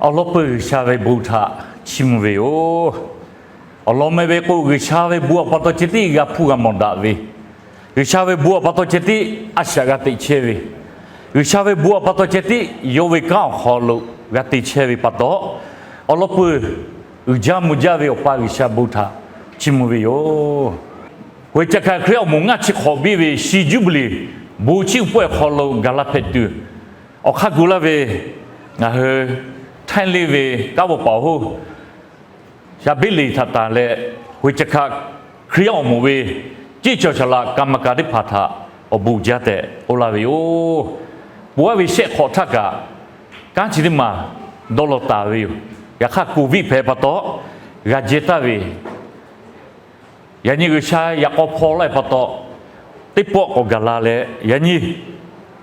Awˬ lawn peuˬ G'uiˬsha ve bon htaꞈ chiˇ mvuh ve yoˬ. Awˬ lawn meh ve k'o, G'uiˬsha ve bon awˬ pa taw ceh tiˉ g'a hpuˇ g'a mawˬ daꞈ ve, G'uiˬsha ve bon awˬ pa taw ceh tiˉ a shaꞈ g'a teꞈ chehˇ ve, G'uiˬsha ve bon awˬ pa taw ceh tiˉ yawˇ ve kanˉ awˬ hk'aw lo g'a te chehˇ ve pa taw, awˬ lawn peuˬ uiˍ jaˇ mvuh jaˇ ve Awˬ pa G'uiˬsha bon htaꞈ chiˇ mvuh ve yoˬ. Hoꞈ caꞈ hkaꞈ Hkriꞈ awˬ moˍ ngaˇ chi hk'awꞈ biˇ ve shi juˇbiˍliˍ bon chiˇ uiˍ pawehˇ awˬ hk'aw lo gaˬ la hpehꞈ tuˬ, awˬ hk'aˇ gu laˇ ve ngaˬ hui Htaiˇ leˇ ve kanˉ vawˇ paˍ awˬ hoˉ Shaˍ beˉ liꞈ htaꞈ tanˬ leh, hoꞈ caꞈ hkaꞈ Hkriꞈ awˬ moˍ ve ceˇ cawˬ shaˍ laꞈ กรรมการ teˇ hpaˍ htaꞈ awˬ bon uiˍ jaˇ tehꞈ k'oˆ laˇ ve yoˬ. Pon aˉ ve shehˆ hk'awꞈ htaˇ kaꞈ kanˉ chi teˇ maˬ dawˇ law taˍ ve yoˬ. Yaꞈ hk'aˇ, Covid hpehꞈ pa taw g'a jehˇ taˍ ve yaꞈ nyi G'uiˬsha yaꞈ k'aw hpaw laˇ ve pa taw, teˇ pawˆ k'awꞈ gaˬ la leh, yaꞈ nyi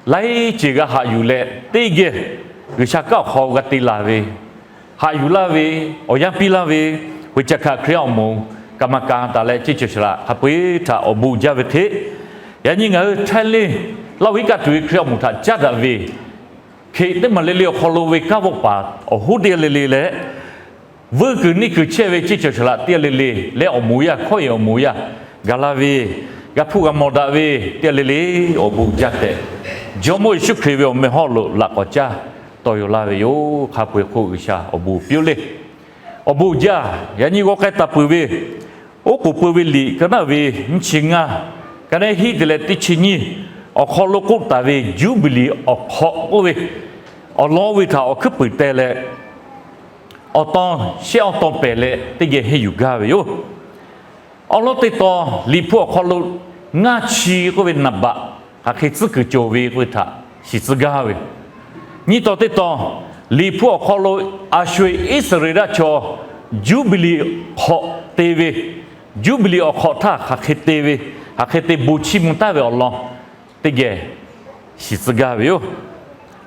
laiˉ ceuˬ g'a haꞈ yuˬ leh teˇ geh G'uiˬsha kanˉ awˬ hk'aw g'a te laˬ ve, haꞈ yuˬ laˇ ve, awˬ yanˇ piˇ laˇ ve, hoꞈ caꞈ hkaꞈ Hkriꞈ awˬ moˍ กรรมการ taˍ leh ceˇ cawˬ shaˍ laꞈ hk'a peu-eˬ htaꞈ awˬ bon uiˍ jaˇ ve hk'e, yaꞈ nyi ngaˬ hui Htaiˇ leˇ Laˇ huˍ iˉ kaˆ tuˬ ve Hkriꞈ awˬ moˍ htaꞈ caˉ daꞈ ve hk'e, teˇ maˬ le le awˬ hk'aw lo ve kanˉ vawˇ paˍ awˬ hoˉ teˇ g'aˇ le le leh, vuiˇ kuiˬ neˇ kuiˬ chehˇ ve ceˇ cawˬ shaˍ laꞈ teˇ g'aˇ le le leh, awˬ moˍ yaˇ, hkawˇ yeˬ awˬ moˍ yaˇ gaˬ la ve, g'a hpuˇ g'a mawˬ daꞈ ve teˇ g'aˇ le le awˬ bon uiˍ jaˇ tehꞈ, Jawˇmawˇ Yeˍsuˆ Hkriꞈ ve awˬ meh hawˉ lo laꞈ k'awꞈ caˇ tawˇ yaw laˇ ve yoˬ. Hk'a peu-eˬ hk'oˆ G'uiˬsha awˬ bon piˇ-oˆ le. Awˬ bon uiˍ jaˇ. Yaꞈ nyi g'aw k'ai taˍ peuˬ ve Oˉ k'oˍ pui ve liꞈ ka naˉ ve nyiˇ chi ngaˇ, ka naˉ hiˉ te leh teˇ chi nyiˇ awˬ hk'aw lo k'oˆ taˍ ve juˇbiˍliˍ awˬ hk'awꞈ k'oˆ ve awˬ lawn ve htaꞈ awˬ hkuiˉ puiˍ teh leh, awˬ tan shehˆ awˬ tan pehˍ leh teˇ geh henˇ yuˬ gaˇ ve yoˬ. Awˬ lawn teˇ tawn, Liꞈ hpu awˬ hk'aw lo ngaˇ chi k'oˆ ve naˍ baꞈ hk'aˬ hk'e tcuhˉ kuiˬ cawˬ ve k'oˆ ve htaꞈ shiˍ tcuh gaˇ ve yoˬ. Nyiˇ tawn teˇ tawn, Liꞈ hpu awˬ hk'aw lo a sho-eˬ Iˉsaˍreˍlaˆ chaw juˇbiˍliˍ hk'awꞈ te ve, juˇbiˍliˍ awˬ hk'awꞈ htaˇ hk'aˬ hk'e te ve, hk'aˬ hk'e te bon chiˇ mvuh taˍ ve awˬ lawn teˇ geh shiˍ tcuh gaˇ ve yoˬ.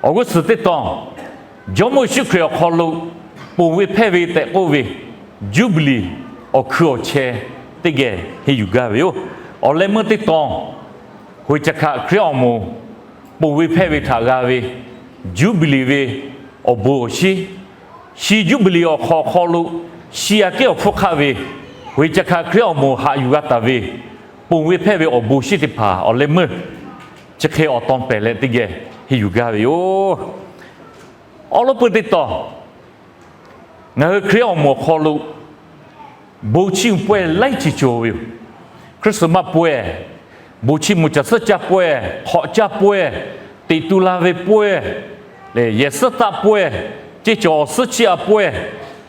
Awˬ g'uˇ suhˍ teˇ tawn, Jawˇmawˇ Yeˍsuˆ Hkriꞈ awˬ hk'aw lo ponˬ ve hpehˇ ve tehꞈ k'oˆ ve juˇbiˍliˍ awˬ hkui awˬ cheh teˇ geh henˇ yuˬ gaˇ ve yoˬ. Awˬ leh meuˇ teˇ tawn, hoꞈ caꞈ hkaꞈ Hkriꞈ awˬ moˍ ponˬ ve hpehˇ ve htaꞈ g'a ve juˇbiˍliˍ ve awˬ bon awˬ shinˉ, shi juˇbiˍliˍ awˬ hk'awꞈ hk'aw lo shi aꞈ kehˉ awˬ hpfuhˇ hk'aˆ ve, hoꞈ caꞈ hkaꞈ Hkriꞈ awˬ moˍ haꞈ yuˬ g'a taˍ ve ponˬ ve hpehˇ ve awˬ bon shinˉ teˇ hpaˍ awˬ leh meuˇ chi hk'e awˬ tan pehˍ leh teˇ geh henˇ yuˬ gaˇ ve yoˬ. Awˬ lawn peuˬ teˇ tawn, ngaˬ hui Hkriꞈ awˬ moˍ awˬ hk'aw lo bon chiˇ mvuh pawehˇ laiˉ ceuˬ cawˬ ve yoˬ. Christmas pawehˇ, bon chiˇ mvuh caˬ suhˉ caˇ pawehˇ, hk'awꞈ caˇ pawehˇ, teꞈ tu la ve pawehˇ, leh yehˬ suhˉ taˆ pawehˇ, ceˇ cawˬ awˬ suhˉ chiˇ a pawehˇ,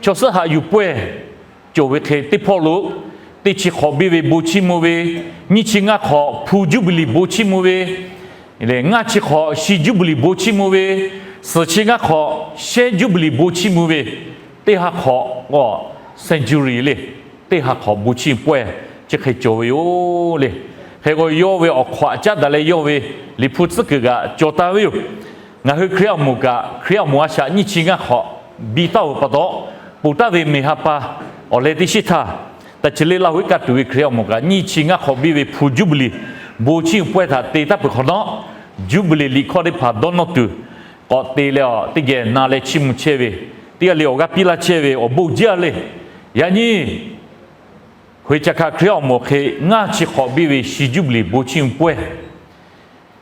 chaw suhˉ haꞈ yuˬ pawehˇ cawˬ ve hk'e, teˇ hpawˇ lo teˇ chi hk'awꞈ biˇ ve bon chiˇ mvuh ve, nyiˇ chi ngaˇ hk'awꞈ hpu juˇbiˍliˍ bon chiˇ mvuh ve, leh ngaˇ chi hk'awꞈ shi juˇbiˍliˍ bon chiˇ mvuh ve, suhˍ chi ngaˇ hk'awꞈ shehˉ juˇbiˍliˍ bon chiˇ mvuh ve, teˇ ha hk'awꞈ k'o century le, teˇ ha hk'awꞈ bon chiˇ pawehˇ chi hk'e cawˬ ve yoˬ le. Hk'e k'o, yawˇ ve awˬ hk'awꞈ caˉ daꞈ leh yawˇ ve Liꞈ hpu tcuhˉ kuiˬ kaꞈ cawˬ taˍ ve yoˬ. Ngaˬ hui Hkriꞈ awˬ moˍ kaꞈ, Hkriꞈ awˬ moˍ a shaꞈ nyiˇ chi ngaˇ hk'awꞈ biˇ taˍ-oˬ pa taw, ponˬ taˍ ve meˬ ha pa awˬ leh teˇ shiˉ htaˇ, taˇ chi le Laˇ huˍ iˉ kaˆ tuˬ ve Hkriꞈ awˬ moˍ kaꞈ nyiˇ chi ngaˇ hk'awꞈ biˇ ve hpu juˇbiˍliˍ bon chiˇ mvuh pawehˇ htaꞈ te taˍ peuˬ hk'awꞈ nawˉ, juˇbiˍliˍ liꞈ hkawˇ teˇ hpaˍ dawˇ nawˇ tuˬ k'awꞈ te leh, teˇ geh na leh chiˇ mvuh chehˇ ve, teˇ g'aˇ le awˬ g'aˇ piˇ laˇ chehˇ ve awˬ bon uiˍ jaˇ le. Yaꞈ nyi hoꞈ caꞈ hkaꞈ Hkriꞈ awˬ moˍ hk'e ngaˇ chi hk'awꞈ biˇ ve shi juˇbiˍliˍ bon chiˇ mvuh pawehˇ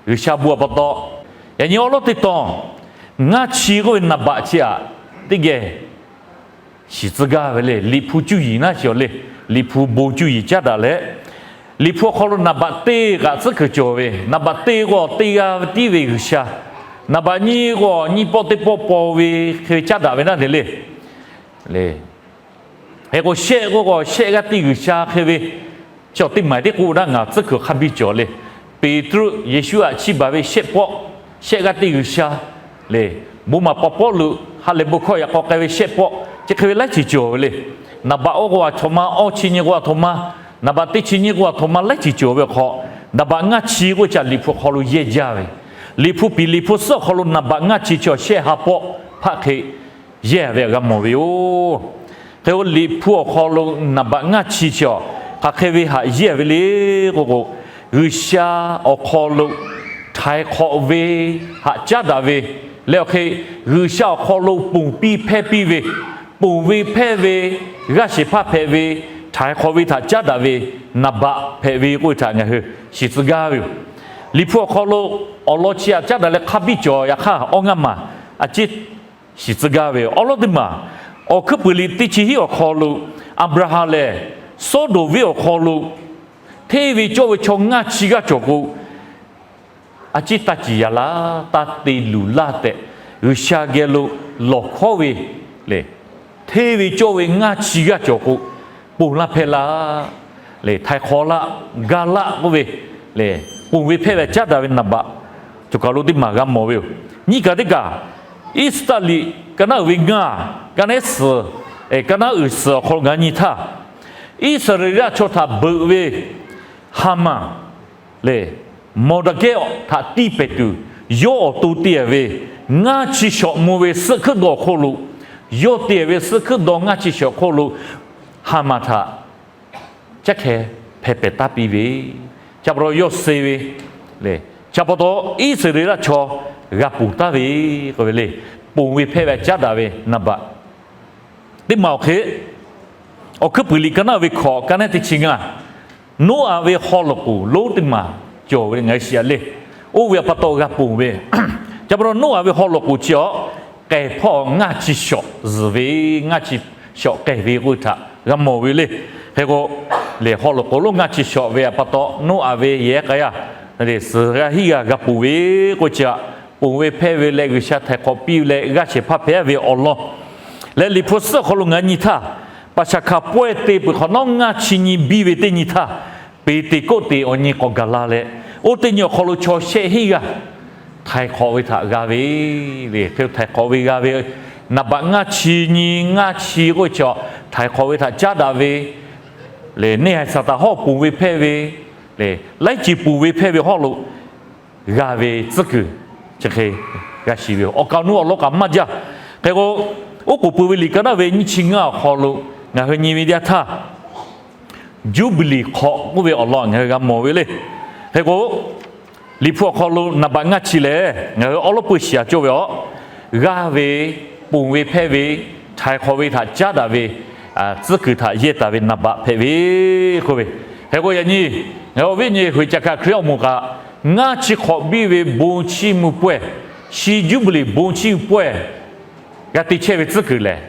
G'uiˬsha bon awˬ pa taw, yaꞈ nyi awˬ lawn teˇ tawn, ngaˇ chi k'oˆ ve naˍ baꞈ chi aꞈ teˇ geh shiˍ tcuh gaˇ ve le. Liꞈ hpu cuˇ yiˍ naˉ shiˍ awˬ le, Liꞈ hpu bon cuˇ yiˍ caˉ daꞈ leh, Liꞈ hpu awˬ hk'aw lo naˍ baꞈ teˇ kaꞈ tcuhˉ kuiˬ cawˬ ve, naˍ baꞈ teˇ k'o teˇ g'aˇ ve tiˉ ve G'uiˬsha, naˍ baꞈ nyiˇ k'o nyiˇ pawˆ teˇ pawˆ paw ve hk'e ve caˉ daꞈ ve naˉ le le. Hk'e k'o, shehˆ k'o k'o shehˆ g'aˇ tiˉ G'uiˬsha hk'e ve, chaw teˇ maˬ teˇ k'oˆ daˇ ngaˬ tcuhˉ kuiˬ hk'a biˇ cawˬ le. Peˍtruˆ Yeˍsuˆ aꞈ chiˇ baˬ ve shehˆ pawˆ, shehˆ g'aˇ tiˉ G'uiˬsha le. Bon maˍ paw Pawˇluꞈ ha lehˬ bon hkawˇ yaꞈ k'aw k'ai ve shehˆ pawˆ, chi hk'e ve laiˉ ceuˬ cawˬ ve le. Naˍ baꞈ oˇ k'o aˬ htoꞈ ma, awˇ chi nyi k'o aˬ htoꞈ ma, naˍ baꞈ teˇ chi nyi k'o aˬ htoꞈ ma laiˉ ceuˬ cawˬ ve awˬ hk'aw, naˍ baꞈ ngaˇ chi k'oˆ chi Liꞈ hpu awˬ hk'aw lo yehˇ jaˇ ve, Liꞈ hpu piˍ Liꞈ hpu suhˉ awˬ hk'aw lo naˍ baꞈ ngaˇ chi chi awˬ shehˆ ha pawˆ hpaˆ hk'e yehˇ ve g'a mawˬ ve yoˬ. Hk'e k'o, Liꞈ hpu awˬ hk'aw lo naˍ baꞈ ngaˇ chi chi awˬ hk'aˬ hk'e ve haꞈ yehˇ ve le k'o k'o, G'uiˬsha awˬ hk'aw lo htaiˍ hk'awꞈ ve, haꞈ caˉ daꞈ ve Leh awˬ hk'e G'uiˬsha awˬ hk'aw lo ponˬ piˇ hpehˇ piˇ ve, ponˬ ve hpehˇ ve, g'aˇ shehˍ hpaˇ hpehꞈ ve, htaiˍ hk'awꞈ ve htaꞈ caˉ daꞈ ve naˍ baꞈ hpehꞈ ve k'oˆ ve htaꞈ ngaˬ hui shiˍ tcuh gaˇ ve yoˬ. Liꞈ hpu awˬ hk'aw lo awˬ lawn chi htaꞈ caˉ daꞈ leh hk'a biˇ cawˬ yaꞈ hk'aˇ, awˬ ngaˇ maˬ a ciˉ shiˍ tcuh gaˇ ve yoˬ. Awˬ lawn teˇ maˬ, Awˬ hkuiˉ puiˍ liꞈ teˇ chi hiˉ awˬ hk'aw lo, Aˍbraˍhanˍ lehˬ Sawˉdonˍ venˇ awˬ hk'aw lo hteˇ ve cawˇ ve chaw ngaˇ chi g'aˇ cawˬ k'o, a ciˉ taˇ ciˍ yaꞈ laˇ, taˇ te luˬ laˇ tehꞈ, G'uiˬsha geh lo lawˬ hkawˉ ve le. Hteˇ ve cawˇ ve ngaˇ chi g'aˇ cawˬ k'o, ponˬ laˇ hpehˇ laˇ, le, htaiˍ hk'awꞈ laˇ, ga laˇ k'oˆ ve le. Ponˬ ve hpehˇ ve caˉ daꞈ ve naˍ baꞈ cawˬ kaˬ lo teˇ maˬ g'a mawˬ ve yoˬ. Nyiˇ kaˬ teˇ kaˬ, Iˉsaˍreˍlaˆ ka naˉ uiˍ ve ngaˇ, ka naˉ suhˍ, ka naˉ uiˍ suhˍ awˬ hk'aw lo ngaˬ nyi htaˇ, Iˉsaˍreˍlaˆ chaw htaꞈ beuꞈ ve Haˍmaˍ lehˬ, Mawˬdaˍkehˇ htaꞈ tiˇ pehˍ tuˬ, yawˇ awˬ to te ve ngaˇ chi shawˍ mvuh ve suhˆ hkuiˉ dawˬ hk'oˆ lo, yawˇ te ve suhˆ hkuiˉ dawˬ ngaˇ chi shawˍ hk'oˆ lo Haˍmaˍ htaꞈ caˉ hkeh hpeh pehˍ taˍ piˇ ve, chi pa taw yawˇ suh ve le. Chi pa taw Iˉsaˍreˍlaˆ chaw g'a ponˬ taˍ ve k'oˆ ve le. Ponˬ ve hpehˇ ve caˉ daꞈ ve naˍ baꞈ teˇ maˬ awˬ hk'e, Awˬ hkuiˉ puiˍ liꞈ ka naˉ ve hkawꞈ, ka naˉ teˇ chi ngaˇ, Noˉaꞈ ve haw loꞈ k'oˍ lonˉ teˇ maˬ cawˬ ve ngaˬ hui shiˍ a le. Oˇ ve pa taw g'a ponˬ ve, chi pa taw Noˉaꞈ ve haw loꞈ k'oˍ chi awˬ k'ehˬ hpawˇ ngaˇ chi shawˍ zuhˬ ve, ngaˇ chi shawˍ k'ehˬ ve k'oˆ ve htaꞈ g'a mawˬ ve le. Hk'e k'o, lehˬ haw loꞈ k'oˍ lonˉ ngaˇ chi shawˍ ve pa taw, Noˉaꞈ ve yehˬ k'ai a, lehˬ suhˍ g'a hiˉ g'a g'a ponˬ ve k'oˆ chi a, ponˬ ve hpehˇ ve leh G'uiˬsha htaiˍ hk'awꞈ piˇ ve leh g'aˇ shehˍ hpaˇ hpehꞈ ve awˬ lawn lehˬ, Liꞈ hpu suhˉ awˬ hk'aw lo ngaˬ nyi htaˇ, paˍ shaˍ hkaˍ pawehˇ te peuˬ hk'awꞈ nawˉ ngaˇ chi nyi biˇ ve teˇ nyi htaˇ, Peˍteˍkoˆteˍ awˬ nyi k'awꞈ gaˬ la leh, oˇ teˇ nyi awˬ hk'aw lo chaw shehˆ hinˉ g'aˇ htaiˍ hk'awꞈ ve htaꞈ g'a ve le. Hk'e htaiˍ hk'awꞈ ve g'a ve, naˍ baꞈ ngaˇ chi nyi ngaˇ chi k'oˆ ve chaw htaiˍ hk'awꞈ ve htaꞈ caˉ daꞈ ve le. Neˇ haiˬ Saˍtanˍ hawˉ ponˬ ve hpehˇ ve le, laiˉ ceuˬ ponˬ ve hpehˇ ve hawˉ lo g'a ve tcuhˉ kuiˬ chi hk'e g'a shiˍ ve yoˬ. Awˬ kaˍ awˬ nu awˬ lawn kaꞈ maˇ jaˇ. Hk'e k'o, oˉ k'oˍ pui ve liꞈ ka naˉ ve nyiˇ chi ngaˇ awˬ hk'aw lo ngaˬ hui nyi ve teˇ yanˇ htaˇ, Juˇbiˍliˍ hk'awꞈ k'oˆ ve awˬ lawn ngaˬ hui g'a mawˬ ve le. Hk'e k'o, Liꞈ hpu awˬ hk'aw lo naˍ baꞈ ngaˇ chi lehˬ, ngaˬ hui awˉ lawˉ peu shiˍ a cawˇ ve aˬ, g'aˇ ve, ponˬ ve hpehˇ ve, htaiˍ hk'awꞈ ve htaꞈ caˉ daꞈ ve tcuhˉ kuiˬ htaꞈ yehˇ taˍ ve naˍ baꞈ hpehꞈ ve k'oˆ ve. Hk'e k'o, yaꞈ nyi ngaˬ hui awˬ viˉ awˬ nyi Hoiˍ caꞈ hkaꞈ Hkriꞈ awˬ moˍ kaꞈ, ngaˇ chi hk'awꞈ biˇ ve bon chiˇ mvuh pawehˇ, shi Juˇbiˍliˍ bon chiˇ mvuh pawehˇ g'a te chehˇ ve tcuhˉ kuiˬ lehˬ,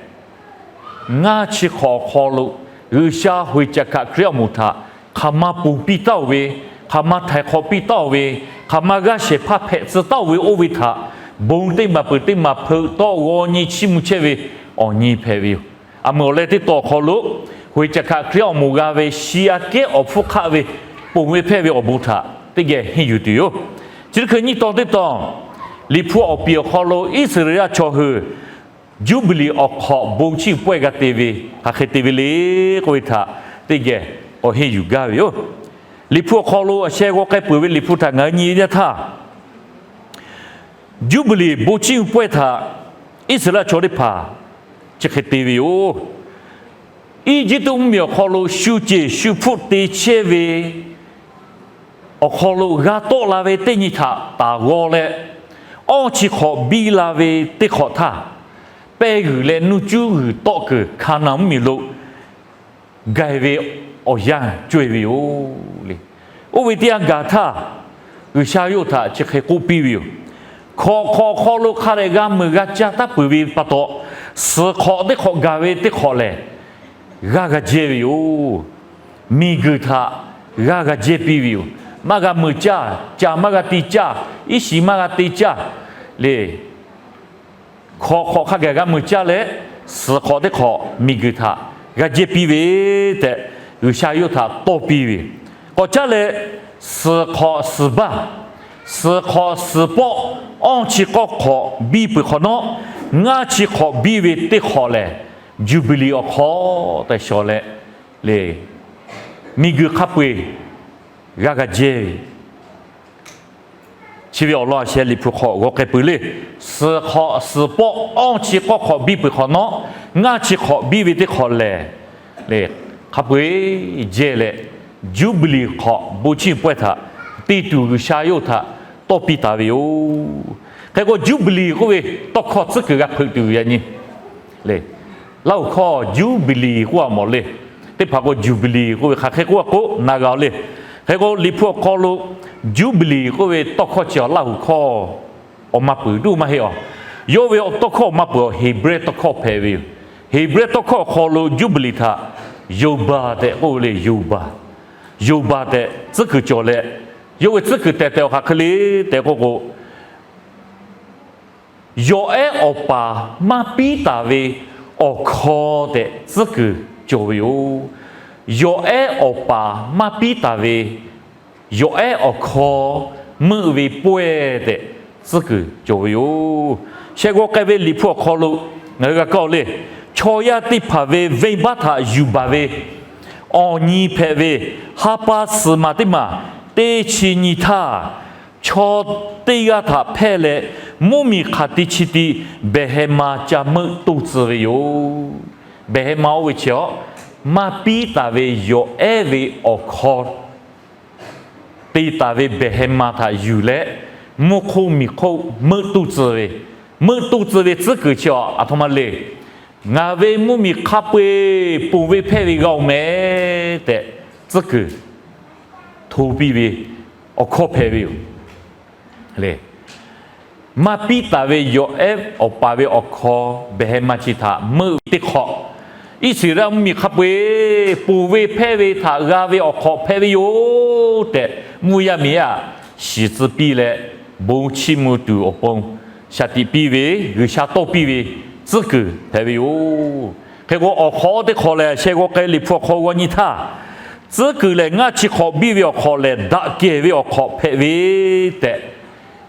ngaˇ chi hk'awꞈ awˬ hk'aw lo G'uiˬsha Hoiˍ caꞈ hkaꞈ Hkriꞈ awˬ moˍ htaꞈ hk'aˬ ma ponˬ piˇ taˉ-oˬ ve, hk'aˬ ma htaiˍ hk'awꞈ piˇ taˉ-oˬ ve, hk'aˬ ma g'aˇ shehˍ hpaˇ hpehꞈ tcuh taˉ-oˬ ve oˇ ve htaꞈ bon teˇ maˬ peuˬ teˇ maˬ hpeuꞈ tawˆ g'aw nyi chiˇ mvuh chehˇ ve awˬ nyi hpehꞈ ve yoˬ. A meuˍ awˬ leh teˇ taw awˬ hk'aw lo Hoiˍ caꞈ hkaꞈ Hkriꞈ awˬ moˍ g'a ve shi aꞈ kehˉ awˬ hpfuhˇ hk'aˆ ve ponˬ ve hpehˇ ve awˬ bon htaꞈ teˇ geh henˇ yuˬ tuˬ yoˬ. Chi teˇ hkui nyiˇ taw teˇ taw, Liꞈ hpu awˬ piˍ awˬ hk'aw lo Iˉsaˍreˍlaˆ chaw hui Juˇbiˍliˍ awˬ hk'awꞈ bon chiˇ pawehˇ g'a te ve, hk'aˬ hk'e te ve le k'oˆ ve htaꞈ teˇ geh k'awꞈ henˇ yuˬ gaˇ ve yoˬ. Liꞈ hpu awˬ hk'aw lo a sheh g'aw k'ai peuˬ ve Liꞈ hpu htaꞈ ngaˬ hui nyi ve teˇ yanˇ htaˇ, Juˇbiˍliˍ bon chiˇ mvuh pawehˇ htaꞈ Iˉsaˍreˍlaˆ chaw teˇ hpaˍ chi hk'e te ve yoˬ. Eˇjiˇtuꞈ mvuhˇmiˬ awˬ hk'aw lo shu ceˬ shu hpfuhˆ te chehˇ ve awˬ hk'aw lo g'a tawˆ la ve teˇ nyi htaꞈ taˍ g'aw leh, awˇ chi hk'awꞈ biˇ la ve teˇ hk'awꞈ htaˇ, pehˇ g'uiˬ leh nuˇ cuˉ g'uiˬ tawˆ kuiˬ Hkaˍnanˍ mvuhˇmiˬ lo gaiˬ ve awˬ yanˇ co-e ve yoˬ le. Oˇ ve teˇ yanˇ gaˬ htaˇ, G'uiˬsha yawˇ htaꞈ chi hk'e k'oˆ piˇ ve yoˬ. Hkawꞈ hk'awꞈ hk'aw lo hk'a dehꞈ g'a meuꞈ g'a caˇ taˉ peuˬ ve pa taw, suhˍ hk'awꞈ teˇ hk'awꞈ gaˬ ve teˇ hk'awꞈ lehˬ, g'aˇ g'a jehˇ ve yoˬ. Miˬguiˬ htaꞈ g'aˇ g'a jehˇ piˇ ve yoˬ. Maˇ g'a meuꞈ caˇ, caˬ maˇ g'a te caˇ, iˉ shiˍ maˇ g'a te caˇ le. Hkawꞈ hk'awꞈ hk'a gaˬ g'a meuꞈ caˇ leh, suhˍ hk'awꞈ teˇ hk'awꞈ miˬguiˬ htaꞈ g'a jehˇ piˇ ve tehꞈ, G'uiˬsha yawˇ htaꞈ tawˇ piˇ ve. K'awꞈ caˉ leh, suhˍ hk'awꞈ suhˍ baˇ, suhˍ hk'awꞈ suhˍ pawˆ awˇ chi k'awˇ hk'awꞈ biˇ peuˬ hk'awꞈ nawˉ, ngaˇ chi hk'awꞈ biˇ ve teˇ hk'awꞈ lehˬ, Juˇbiˍliˍ awˬ hk'aw tehꞈ shawˍ leh le, miˬguiˬ hk'a peu-eˬ g'aˇ g'a jehˇ ve Chi ve awˬ lawn a sheh Liꞈ hpu hk'aw g'aw k'ai peuˬ le. Suhˍ hk'awꞈ suhˍ pawˆ awˇ chi k'awˇ hk'awꞈ biˇ peuˬ hk'awꞈ nawˉ, ngaˇ chi hk'awꞈ biˇ ve teˇ hk'awꞈ lehˬ, le, hk'a peu-eˬ jehˇ leh, Juˇbiˍliˍ hk'awꞈ bon chiˇ pawehˇ htaꞈ te tuˬ G'uiˬsha yawˇ htaꞈ tawˇ piˇ taˍ ve yoˬ. Hk'e k'o, Juˇbiˍliˍ k'oˆ ve tawˇ hkawˇ tcuhˉ kuiˬ g'a hpeuꞈ tuˬ yaꞈ nyi le. Laˇ huˍ hkawˇ Juˇbiˍliˍ k'oˆ a mawˬ le. Teˇ hpaˍ k'o Juˇbiˍliˍ k'oˆ ve hk'aˬ hk'e k'oˆ a k'o na g'a le. Hk'e k'o, Liꞈ hpu awˬ hk'aw lo Juˇbiˍliˍ k'oˆ ve tawˇ hkawˇ chi awˬ Laˇ huˍ hkawˇ awˬ ma peuˬ tuˬ maˇ heˆ a. Yawˇ ve tawˇ hkawˇ awˬ ma peuˬ awˬ Heˍbrehˇ tawˇ hkawˇ hpehꞈ ve yoˬ. Heˍbrehˇ tawˇ hkawˇ awˬ hk'aw lo Juˇbiˍliˍ htaꞈ Yoˍbaˍ tehꞈ k'oˆ ve le. Yoˍbaˍ, Yoˍbaˍ tehꞈ tcuhˉ kuiˬ cawˬ leh, yawˇ ve tcuhˉ kuiˬ tehˬ tehˬ awˬ hk'aˬ hk'e le tehꞈ k'oˆ k'o, yawˬ ehˉ awˬ paˍ maˇ piˇ taˍ ve awˬ hkaw tehꞈ tcuhˉ kuiˬ cawˬ ve yoˬ. Yawˬ ehˉ awˬ paˍ maˇ piˇ taˍ ve yawˬ ehˉ awˬ hkaw meuˆ ve pawehˇ tehꞈ tcuhˉ kuiˬ cawˬ ve yoˬ. Shehˆ g'awˇ k'ai ve Liꞈ hpu awˬ hk'aw lo ngaˬ hui g'a kaˇ le. Chaw yaˇ teˇ hpaˍ ve venˇbaˆ htaꞈ yuˬ baˬ ve awˬ nyi hpehꞈ ve ha pa suhˍ maˬ teˇ maˬ teˇ chi nyi htaˇ, chaw teˇ g'aˇ htaꞈ hpehˇ leh, mvuhˇmiˬ hk'aˬ ti chi ti behˬ heh ma ca meuˆ toˇ tcuh ve yoˬ. Behˬ heh ma oˇ ve chi a, maˇ piˇ taˍ ve yawˬ ehˉ ve awˬ hkaw te taˍ ve behˬ heh ma htaꞈ yuˬ leh, mvuhˇ hk'oˆ miˬ hk'oˆ meuˆ toˇ tcuh ve, meuˆ toˇ tcuh ve tcuhˉ kuiˬ chi a aˬ htoꞈ ma le. Ngaˬ ve mvuhˇmiˬ hk'a peu-eˬ ponˬ ve hpehˇ ve g'a-oˬ meh tehꞈ tcuhˉ kuiˬ hto piˇ ve awˬ hkawˇ hpehꞈ ve yoˬ. Maˇ piˇ taˍ ve yawˬ ehˉ awˬ paˍ ve awˬ hkaw behˬ heh ma chi htaꞈ meuˆ ve teˇ hk'awꞈ, Iˉsaˍreˍlaˆ mvuhˇmiˬ hk'a peu-eˬ ponˬ ve hpehˇ ve htaꞈ g'a ve awˬ hk'awꞈ hpehꞈ ve yoˬ tehꞈ, mvuhˇ yaˇ miˬ yaˇ shiˍ tcuh piˇ leh, bon chiˇ mvuh tuˬ awˬ pon shaˍ tiꞈ piˇ ve, G'uiˬsha tawˇ piˇ ve tcuhˉ kuiˬ hpehꞈ ve yoˬ. Hk'e k'o, awˬ hk'awꞈ teˇ hk'awꞈ lehˬ, shehˆ g'awˇ k'ai Liꞈ hpu awˬ hk'aw g'awˇ nyi htaˇ, tcuhˉ kuiˬ lehˬ ngaˇ chi hk'awꞈ biˇ ve awˬ hk'awꞈ lehˬ, daꞈ kehˬ ve awˬ hk'awꞈ hpehꞈ ve tehꞈ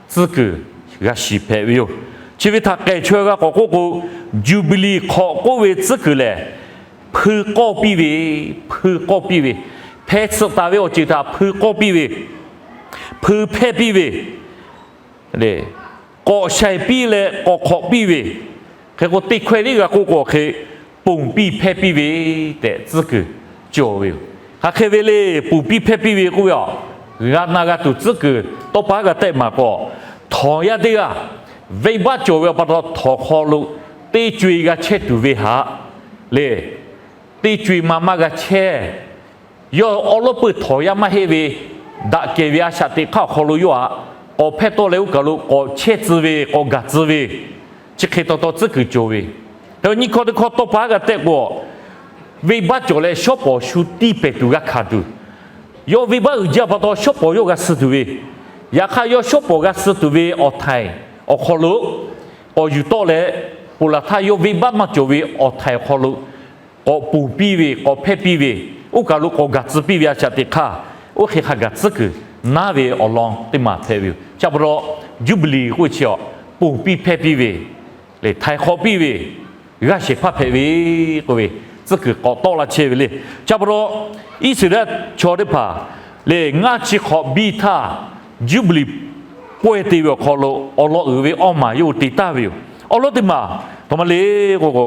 tcuhˉ kuiˬ g'a shiˍ hpehꞈ ve yoˬ. Chi ve htaꞈ k'ehˬ chaweh g'a k'awꞈ k'oˆ k'o, Juˇbiˍliˍ hk'awꞈ k'oˆ ve tcuhˉ kuiˬ lehˬ, hpui k'awˇ piˇ ve, hpui k'awˇ piˇ ve, hpeh tsuhꞈ taˍ ve awˬ ceuˬ htaꞈ hpui k'awˇ piˇ ve, hpui hpehˇ piˇ ve, k'awꞈ shaiˍ piˇ leh k'awꞈ hk'awꞈ piˇ ve, hk'e k'o teˇ hkawehˇ tiˉ g'a k'oˆ k'o hk'e, ponˬ piˇ hpehˇ piˇ ve tehꞈ tcuhˉ kuiˬ cawˬ ve yoˬ. Hk'aˬ hk'e ve le, ponˬ piˇ hpehˇ piˇ ve k'oˆ ve a, g'a na g'a tuˬ tcuhˉ kuiˬ tawˇ pa g'a tehˆ maˍ k'o, htawnˍ yaˇ teˇ g'aˇ venˇbaˆ cawˬ ve awˬ pa taw htawnˍ hk'aw lo teˇ co-e g'a chehˇ tuˬ ve haꞈ le. Teˇ co-e ma maˇ g'a chehˇ. Yawˇ awˉ lawˉ peuˇ htawnˍ yaˇ maˇ heˆ ve, daꞈ kehˬ ve a shaꞈ teꞈ hk'aˇ awˬ hk'aw lo yawˇ htaꞈ k'awꞈ hpehˇ tawˆ leh oˇ kaˬ lo k'awꞈ chehˇ tcuh ve, k'awꞈ gaˬ tcuh ve, chi hk'e taw taw tcuhˉ kuiˬ cawˬ ve. Hk'e nyiˇ hkawˇ teˇ hkawˇ tawˇ pa g'a tehˆ k'o, venˇbaˆ cawˬ leh shawˉ pawˍ shu tiˇ pehˍ tuˬ g'a hkanˍ tuˬ, yawˇ venˇbaˆ uiˍ jaˇ pa taw shawˉ pawˍ yawˇ g'a suh tuˬ ve, yaꞈ hk'aˇ yawˇ shawˉ pawˍ g'a suh tuˬ ve awˬ htaiˍ awˬ hk'aw lo k'awꞈ yuˬ tawˆ leh, ponˬ laˬ htaˇ yawˇ venˇbaˆ maˇ cawˬ ve awˬ htaiˍ awˬ hk'aw lo k'awꞈ ponˬ piˇ ve, k'awꞈ hpehˇ piˇ ve, oˇ kaˬ lo k'awꞈ gaˬ tcuh piˇ ve a shaꞈ teꞈ hk'aˇ, oˇ hk'e hk'a gaˬ tcuhˉ kuiˬ naˉ ve awˬ lawn teˇ maˬ hpehꞈ ve yoˬ. Chi pa taw, Juˇbiˍliˍ k'oˆ chi a, ponˬ piˇ hpehˇ piˇ ve, htaiˍ hk'awꞈ piˇ ve, g'aˇ shehˍ hpaˇ hpehꞈ ve k'oˆ ve tcuhˉ kuiˬ k'awꞈ tawˆ la chehˇ ve le. Chi pa taw, Iˉsaˍreˍlaˆ chaw teˇ hpaˍ lehˬ, ngaˇ chi hk'awꞈ biˇ htaˇ Juˇbiˍliˍ pawehˇ te ve awˬ hk'aw lo awˬ lawn uiˍ ve awˇ maˬ yawˇ hui te taˍ ve yoˬ. Awˬ lawn teˇ maˬ aˬ htoꞈ ma le k'o k'o,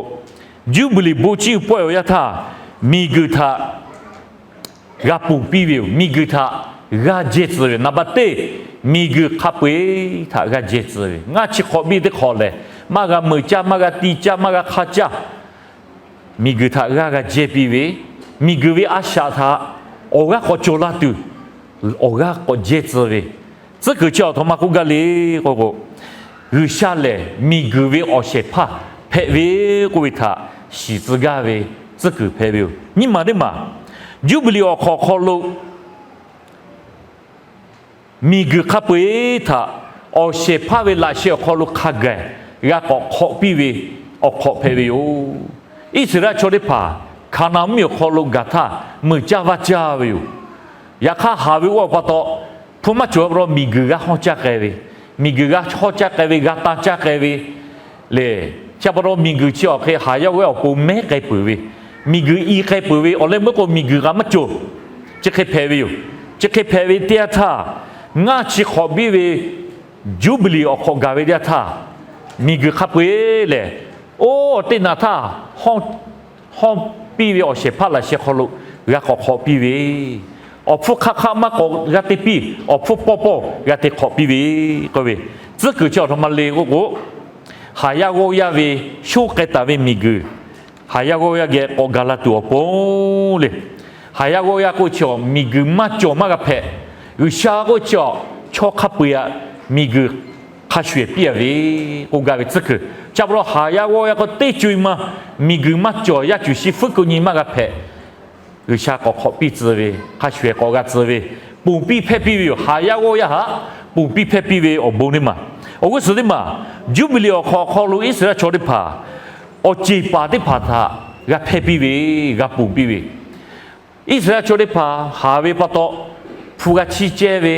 Juˇbiˍliˍ bon chiˇ uiˍ pawehˇ awˬ yanˇ htaˇ, miˬguiˬ htaꞈ g'a ponˬ piˇ ve yoˬ. Miˬguiˬ htaꞈ g'aˇ jehˇ tcuh ve, naˍ baˬ teˇ, miˬguiˬ hk'a peu-eˬ htaꞈ g'aˇ jehˇ tcuh ve. Ngaˇ chi hk'awꞈ biˇ teˇ hk'awꞈ lehˬ, maˇ g'a meuꞈ caˇ, maˇ g'a tiˇ caˇ, maˇ g'a hk'a caˇ. Miˬguiˬ htaꞈ g'aˇ g'a jehˇ piˇ ve, miˬguiˬ ve a shaꞈ htaꞈ awˬ g'aˇ k'awꞈ cawˬ la tuˬ, awˬ g'aˇ k'awꞈ jehˇ tcuh ve, tcuhˉ kuiˬ chi aˬ htoꞈ ma k'oˆ gaˇ le k'o k'o, G'uiˬsha lehˬ miˬguiˬ ve awˬ shehˍ hpaˇ hpehꞈ ve k'oˆ ve htaꞈ shiˍ tcuh gaˇ ve tcuhˉ kuiˬ hpehꞈ ve yoˬ. Nyiˇ maˬ teˇ maˬ, Juˇbiˍliˍ awˬ hk'awꞈ hk'aw lo miˬguiˬ hk'a peu-eˬ htaꞈ awˬ shehˍ hpaˇ ve laꞈ sheh awˬ hk'aw lo hk'a gaˬ g'a k'awꞈ hk'awꞈ piˇ ve awˬ hk'awꞈ hpehꞈ ve yoˬ. Iˉsaˍreˍlaˆ chaw teˇ hpaˍ Hkaˍnanˍ mvuhˇmiˬ awˬ hk'aw lo gaˬ htaˇ meuꞈ caˇ vaˇ caˇ ve yoˬ. Yaꞈ hk'aˇ haˍ ve oˇ awˬ pa taw, hpu maˇ cawˬ pa taw miˬguiˬ g'a hawˇ caˇ k'ai ve, miˬguiˬ g'a hawˇ caˇ k'ai ve, g'a tan caˇ k'ai ve lehˬ, chi pa taw miˬguiˬ chi awˬ hk'e haˍ yaˇ g'awˇ awˬ pon mehˉ k'ai peuˬ ve, miˬguiˬ i k'ai peuˬ ve awˬ leh meuˇ k'o miˬguiˬ kaꞈ maˇ cawˬ. Chi hk'e hpehꞈ ve yoˬ. Chi hk'e hpehꞈ ve teˇ yanˇ htaˇ, ngaˇ chi hk'awꞈ biˇ ve Juˇbiˍliˍ awˬ hk'awꞈ gaˬ ve teˇ yanˇ htaˇ, miˬguiˬ hk'a peu-eˬ lehˬ, oˇ teˇ naꞈ htaˇ hawˇ piˇ ve awˬ shehˍ hpaˇ laꞈ sheh hk'aw lo g'a k'awꞈ hk'awꞈ piˇ ve, awˬ hpfuhˇ hk'aˆ hk'aˆ maˇ k'awꞈ g'a te piˇ, awˬ hpfuhˇ pawˆ pawˆ g'a te hk'awꞈ piˇ ve k'oˆ ve, Tcuhˉ kuiˬ chi awˬ htoꞈ ma le k'oˆ k'o, haˍ yaˇ g'awˇ yaˇ ve shonˉ k'ai taˍ ve miˬguiˬ, haˍ yaˇ g'awˇ yaˇ geh k'awꞈ gaˬ la tuˬ awˬ pon le. Haˍ yaˇ g'awˇ yaˇ k'oˆ chi awˬ miˬguiˬ maˇ cawˬ maˇ g'a hpehꞈ. G'uiˬsha k'oˆ chi awˬ chaw hk'a peu-eˬ aꞈ miˬguiˬ hk'a shuˍ-ehˍ piˇ-a ve k'oˆ gaˇ ve tcuhˉ kuiˬ. Chi pa taw haˍ yaˇ g'awˇ yaˇ k'o teˇ co-e ma miˬguiˬ maˇ cawˬ yaˇ cuˬ shi fuiˉ keu nyi maˇ g'a hpehꞈ. G'uiˬsha k'awꞈ hk'awꞈ piˇ tcuh ve, hk'a shuˍ-ehˍ k'awꞈ g'a tcuh ve, ponˬ piˇ hpehˇ piˇ ve yoˬ. Haˍ yaˇ g'awˇ yaˇ haꞈ ponˬ piˇ hpehˇ piˇ ve awˬ bon teˇ maˬ. Awˬ g'uˇ suhˍ teˇ maˬ, Juˇbiˍliˍ awˬ hk'aw awˬ hk'aw lo Iˉsaˍreˍlaˆ chaw teˇ hpaˍ awˬ ceˬ paˍ teˇ hpaˍ htaꞈ g'a hpehˇ piˇ ve, g'a ponˬ piˇ ve, Iˉsaˍreˍlaˆ chaw teˇ hpaˍ haˍ ve pa taw, hpu g'a chiˇ cehˇ ve,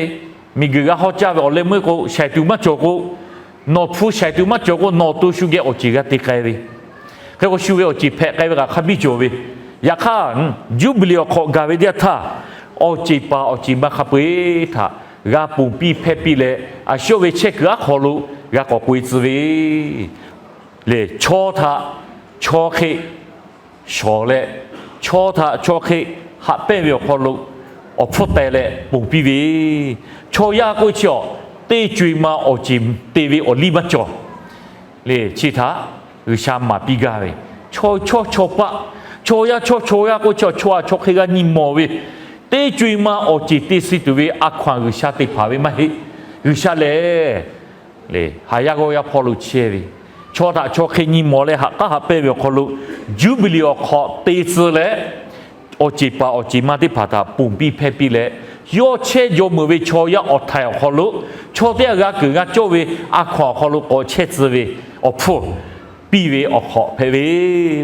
miˬguiˬ g'a hawˇ caˇ ve awˬ leh meuˇ k'o shaiˍ tuˬ maˇ cawˬ k'o, nawˬ hpu shaiˍ tuˬ maˇ cawˬ k'o nawˬ awˬ to shu geh awˬ ceˬ g'a te k'ai ve. Hk'e k'o shu ve awˬ ceˬ hpehꞈ k'ai ve kaꞈ hk'a biˇ cawˬ ve. Yaꞈ hk'aˇ, Juˇbiˍliˍ awˬ hk'aw gaˬ ve teˇ yanˇ htaˇ, awˬ ceˬ paˍ awˬ ceˬ ma hk'a peu-eˬ htaꞈ g'a ponˬ piˇ hpehˇ piˇ leh, a shu ve chehˇ kuiˬ aˉ hk'aw lo g'a k'awꞈ k'oꞈ-e tcuh ve le. Chaw htaꞈ chaw hk'e shawˍ leh, chaw htaꞈ chaw hk'e haꞈ pehnˇ ve awˬ hk'aw lo awˬ hpfuhˇ teh leh ponˬ piˇ ve, chaw yaˇ k'oˆ chi awˬ teˇ co-e ma awˬ ceˬ te ve awˬ liˇ maˇ cawˬ le. Chi htaꞈ G'uiˬsha maˍ piˇ gaˇ ve, chaw chawˇ chaw paˆ, chaw yaˇ chawˇ chaw yaˇ k'oˆ chi awˬ chaw htaꞈ chaw hk'e g'a nyi mawˬ ve, teˇ co-e ma awˬ ceˬ te suh tuˬ ve a hkaw-anˬ G'uiˬsha te hpanˍ ve maˇ heˆ. G'uiˬsha lehˬ, haˍ yaˇ g'awˇ yaˇ hpawˇ lo chehˇ ve, chaw htaꞈ chaw hk'e nyi mawˬ leh haꞈ k'aˉ haꞈ pehnˇ ve awˬ hk'aw lo, Juˇbiˍliˍ awˬ hk'aw te tcuh leh, awˬ ceˬ paˍ awˬ ceˬ ma teˇ hpaˍ htaꞈ ponˬ piˇ hpehˇ piˇ leh, yawˇ chehˇ jaw meuꞈ ve chaw yaˇ awˬ htaiˍ awˬ hk'aw lo, chaw teˇ g'aˇ g'a keunˍ g'a cawˇ ve a hkaw-anˬ awˬ hk'aw lo k'awꞈ chehˇ tcuh ve awˬ hpfuhˇ piˇ ve awˬ hk'awꞈ hpehꞈ ve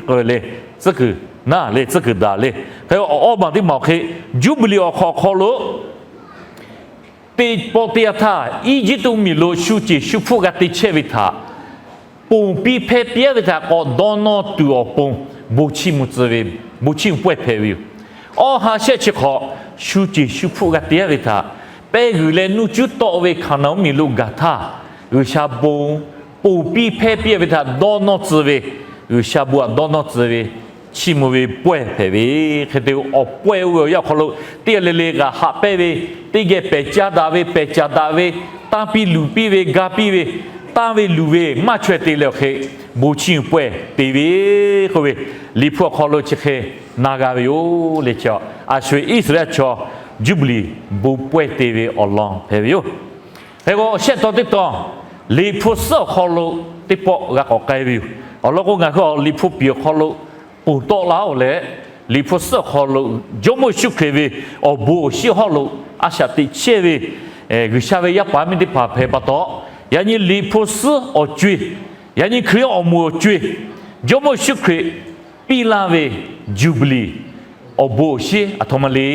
k'o le, tcuhˉ kuiˬ naˉ le, tcuhˉ kuiˬ daꞈ le. Hk'e awˬ awˇ maˬ teˇ maˬ awˬ hk'e, Juˇbiˍliˍ awˬ hk'aw awˬ hk'aw lo teˇ pawˆ teˇ yanˇ htaˇ Eˇjiˇtuꞈ miˬ lo shu ceˬ shu hpfuhˆ g'a te chehˇ ve htaꞈ ponˬ piˇ hpehˇ piˇ ve htaꞈ k'awꞈ dawˇ nawˇ tuˬ awˬ pon bon chiˇ mvuh tcuh ve, bon chiˇ mvuh pawehˇ hpehꞈ ve yoˬ. Awˇ ha shehˆ chi hk'awꞈ shu ceˬ shu hpfuhˆ g'a te-a ve htaꞈ pehˇ g'uiˬ leh nuˇ cuˉ tawˆ ve Hkaˍnanˍ mvuhˇmiˬ lo gaˬ htaˇ, G'uiˬsha bon ponˬ piˇ hpehˇ piˇ ve htaꞈ dawˇ nawˇ tcuh ve, G'uiˬsha bon htaꞈ dawˇ nawˇ tcuh ve, chiˇ mvuh ve pawehˇ hpehꞈ ve. Hk'e te awˬ pawehˇ oˇ ve awˬ yanˇ awˬ hk'aw lo teˇ g'aˇ le le kaꞈ haꞈ pehnˇ ve, teˇ geh pehˬ caˇ daꞈ ve, pehˬ caˍ daꞈ ve, tanˇ piˇ luˬ piˇ ve, ga piˇ ve, tanˇ ve luˬ ve maˇ chaweh te leh awˬ hk'e, bon chiˇ mvuh pawehˇ te ve k'oˆ ve, Liꞈ hpu awˬ hk'aw lo chi hk'e na g'a ve yoˬ le. Chi a shu-e Iˉsaˍreˍlaˆ chaw Juˇbiˍliˍ bon pawehˇ te ve awˬ lawn hpehꞈ ve yoˬ. Hk'e k'o shehˆ tawn teˇ tawn, Liꞈ hpu suhˉ awˬ hk'aw lo teˇ pawˆ g'a k'awꞈ k'ai ve yoˬ. Awˬ lawn k'o ngaˬ hui awˬ Liꞈ hpu piˍ awˬ hk'aw lo ponˬ tawˆ laˇ-oˬ leh, Liꞈ hpu suhˉ awˬ hk'aw lo Jawˇmawˇ Yeˍsuˆ Hkriꞈ ve awˬ bon awˬ shinˉ hawˉ lo a shaꞈ teꞈ chehˇ ve G'uiˬsha ve yaˇ paˍ miˇ teˇ hpaˍ hpehꞈ pa taw, yaꞈ nyi Liꞈ hpu suhˉ awˬ co-e, yaꞈ nyi Hkriꞈ yaˇ awˬ moˍ awˬ co-e, Jawˇmawˇ Yeˍsuˆ Hkriꞈ piˇ laˇ ve Juˇbiˍliˍ awˬ bon awˬ shinˉ aˬ htoꞈ ma le.